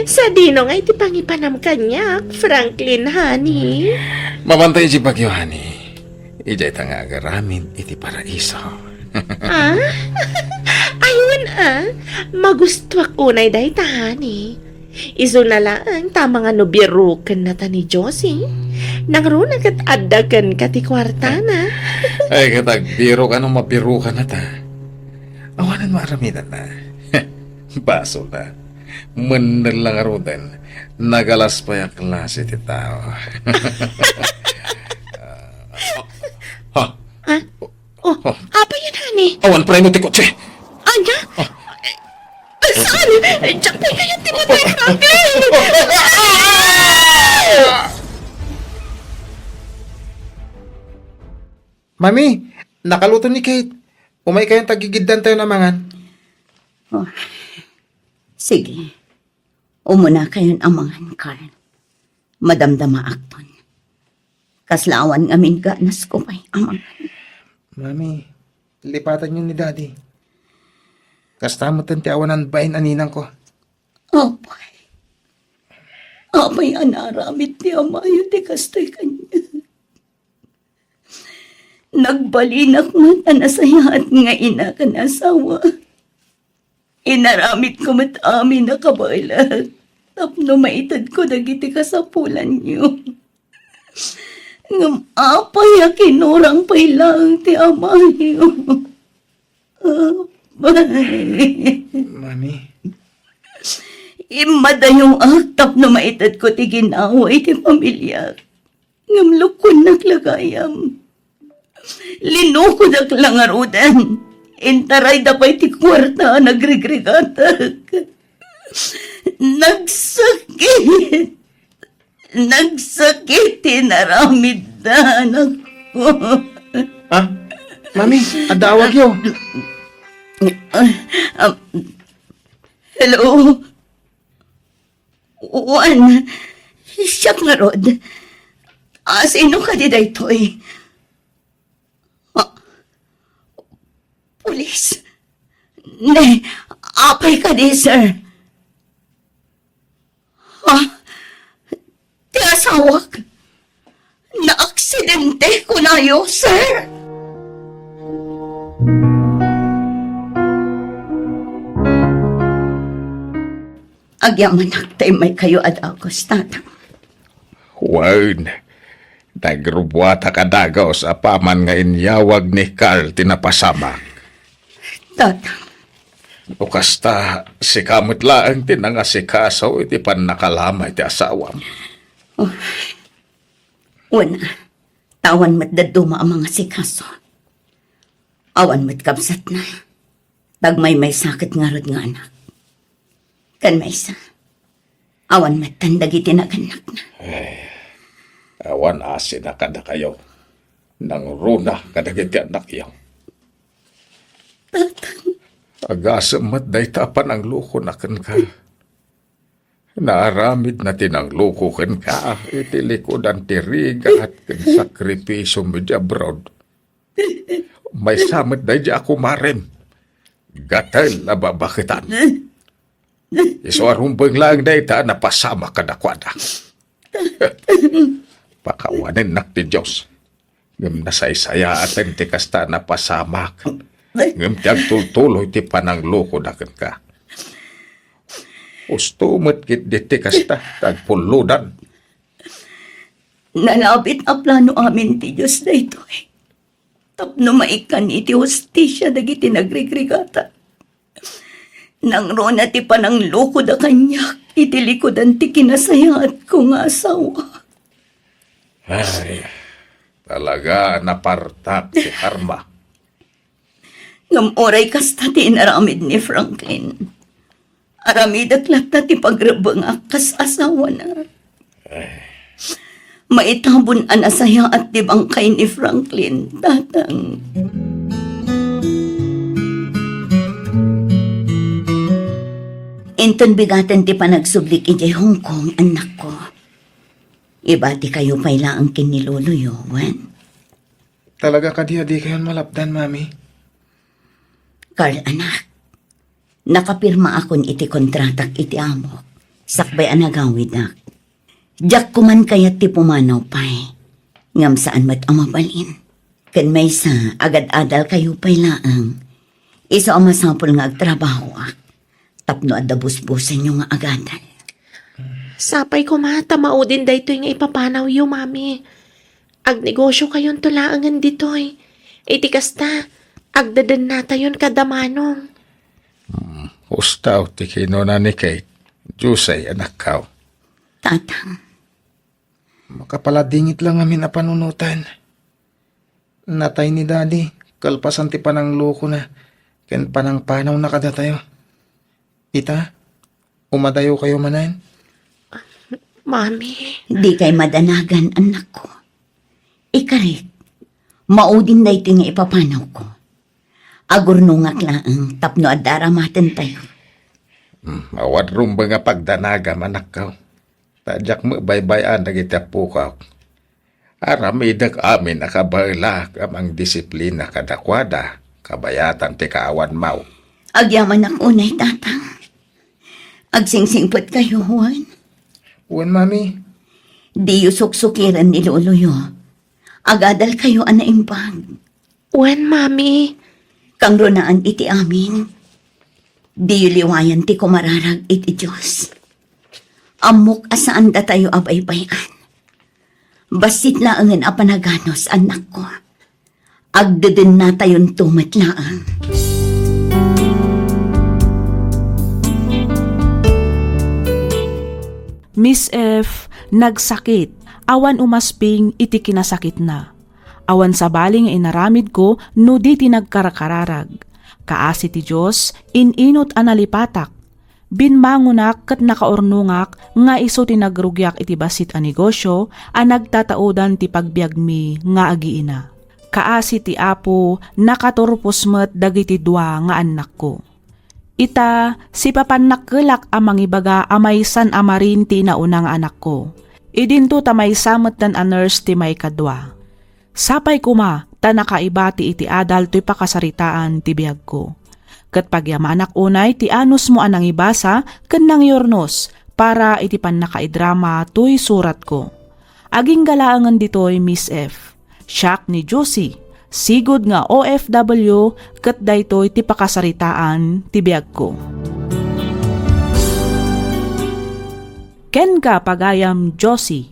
Sadino nga iti pangipanam kaniak, Franklin, honey? Mabantay iti bagyo, honey. Idiay ta nga agaramid iti paraiso. Ah? Ayun, ah. Magustuak unay dayta, honey. Isuna laeng ta mangano birukennata ni Josie. Nangruna ket adda kenka ti kuartana. Ay, ket agbirok ano mabirukennata. Awanen maaramidanna. Basolna. Mennel la ngaruden. Nagalas pay a klase ti tao. Ha? Ah? Oh, oh, apay yan, honey? Awan preno ti kotse. Anya? Oh. Mami, nakaluto ni Kate. Umay kayon ta gigiddantayon a mangan. Oh, sige. Umuna kayon a mangan, Carl. Madamdamaakton. Kasla awan ngamin ganasko pay a mangan. Mami, lipatanyo ni Daddy. Kasta met ti awanan bain a ninangko. Apay. Apay a naaramid ti amayo ti kastoy kaniak. Nagbalinak met a nasayaat nga ina ken asawa. Inaramidko met amin a kabaelak tapno maitedko dagiti kasapulanyo. Ngem apay a kinurang pay laeng ti amayo? Apay. Mami. Immadayoak tapno maitedko ti ginawa iti pamiliak. Ngem lukuennak la gayam. Linukodak la ngaruden. Intarayda pay ti kuarta a nagrigrigatak. Nagsakit. Nagsakit ti inaramidda, anakko. Ah, Mami, adda awagyo. Ah, ah, hello? Wen, siak ngarud. Ah, sino kadi daytoy? Ah, pulis? Ne, apay kadi, sir? Ha? Ti asawak? Naaksidente kunayo, sir? Agyamanak ta immay kayo a dagus, Tatang. Wen, nagrubuatak a dagus apaman nga inyawag ni Carl ti napasamak. Tatang. No kasta, sika met laeng ti nangasikaso iti pannakalamay ti asawam. Oh. Wen, ta awan met dadduma a mangasikaso. Awan met kabsatna. Tagmaymaysa ket ngarud nga anak. Ken maysa, awan metten dagiti nagannakna. Ay, awan asina kadakayo. Nangruna kadagiti annakyo. Tatang. Agasem met dayta a pananglukona kenka. Naaramidna ti nangloko kenka iti likudan ti rigat ken sakripisom idiay abroad. Maysa met daydiay a kumarem. Gatel a babaketan. Isu a rumbeng laeng dayta a napasamak kadakuada. Pakawanennak ti Dios. Ngem nasaysayaaten ti kasta a napasamak. Ngem ti agtultuloy ti pananglokoda kenka. Husto met ketdi ti kasta ti agpullodan. Nalabit a plano amin ti Dios daytoy. Tapno maikkan iti hustisia dagiti nagrigrigata. Nangruna ti pananglokoda kaniak iti likudan ti kinasayaatko nga asawa. Ay, talaga a napartak ti karma. Ngem uray kasta ti inaramid ni Franklin, aramidek latta ti pagrebbengak kas asawana. Maitabon a nasayaat ti bangkay ni Franklin, Tatang. Inton bigaten ti panagsublik idiay Hong Kong, annakko, ibatikayo pay laeng ken ni loloyo, wen? Talaga kadi a dikayon malapdan, Mami? Carl, anak, nakapirmaakon iti kontratak iti amok, sakbay a nagawidak. Diak koman kayat ti pumanaw pay, ngem saan met a mabalin. Ken maysa, agad-adalkayo pay laeng. Isu a masapul nga agtrabahoak tapno adda busbusenyo nga agadal. Sapay koma ta maudin daytoy nga ipapanawyo, Mami. Agnegosiokayonto laengen ditoy. Iti kasta, agdedennatayon kada Manong. Hmm, husto ti kinuna ni Kate. Jose, anakko. Tatang. Makapaladingit la ngamin a panunoten. Natay ni Daddy, kalpasan ti pananglokona ken panangpanawna kadatayo. Ita, Umadayo kayo manen? Mami. Dikay madanagan, annakko. Ikarik, maudin daytoy nga ipapanawko. Agurnongak laeng tapno adda aramatentayo. Hmm, awan rumbeng a pagdanagam, anakko. Ta diak met baybay-an dagiti appokaw. Aramidek amin a kabaelak a mangdisiplina kadakuada, kabayatan ti kaawanmo. Agyamanak unay, Tatang. Agsingsingpetkayo, wen? Wen, Mami. Diyo suksukiren ni loloyo. Agadalkayo a naimbag. Wen, Mami. Kangrunaan iti amin. Diyo liwayan ti kumararag iti Dios. Ammok a saan datayo a baybay-an. Bassit laengen a panaganus, annakko. Agdedennatayonto met laeng. Miss F, nagsakit, awan umasping iti kinasakitna. Awan sabali nga inaramidko no di ti nagkarkararag. Kaasi ti Dios, in-inut a nalipatak. Bimmangonak ket nakaurnongak nga isu ti nagrugiak iti bassit a negosio a nagtataudan ti pagbiagmi nga agiina. Kaasi ti Apo, nakaturpos met dagiti dua nga annakko. Ita, sipapannakkelak a mangibaga a maysan a marin ti inauna nga anakko. Idinto ta maysa metten a nurse ti maikadua. Sapay koma ta nakaibati iti adal toy pakasaritaan ti biagko. Ket pagyamanak unay ti anusmo a nangibasa ken nangyurnos para iti pannakaidrama toy suratko. Agingga laengen ditoy, Miss F. Siak ni Josie, sigud nga O F W, ket daytoy ti pakasaritaan ti biagko. Kenka, pagayam Josie.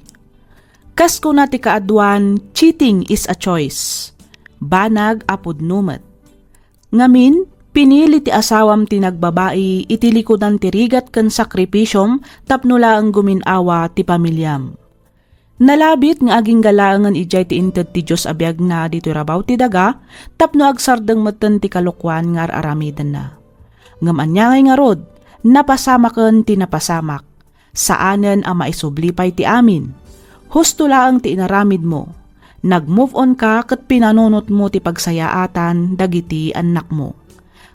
Kas kuna ti kaaduan, cheating is a choice. Banag a pudno met. Ngamin, pinili ti asawam ti nagbabai iti likudan ti rigat ken sakripisiom tapno laeng gumin-awa ti pamiliam. Nalabit nga agingga laengen idiay ti inted ti Dios a biagna ditoy rabaw ti daga tapno agsardeng metten ti kalokuan nga ar-aramidenna. Ngem ania ngay ngarud, napasamaken ti napasamak. Saanen a maisubli pay ti amin. Husto laeng ti inaramidmo. Nag-move on ka ket pinanunotmo ti pagsayaatan dagiti annakmo.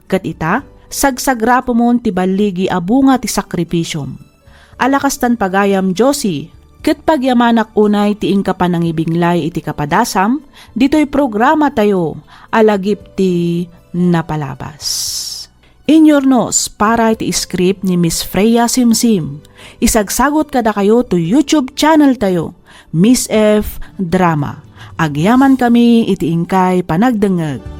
Ket ita, sagsagapumon ti balligi a bunga ti sakripisiom. Ala kastan pagayam, Josie, ket pagyamanak unay ti inka panangibinglay iti kapadasam ditoy programatayo a Lagip ti Napalabas. Inyurnos para iti script ni Miss Freya Simsim. Isagsagot kadakayo to YouTube channel tayo, Miss F Drama. Agyamankami iti inkay panagdengngeg.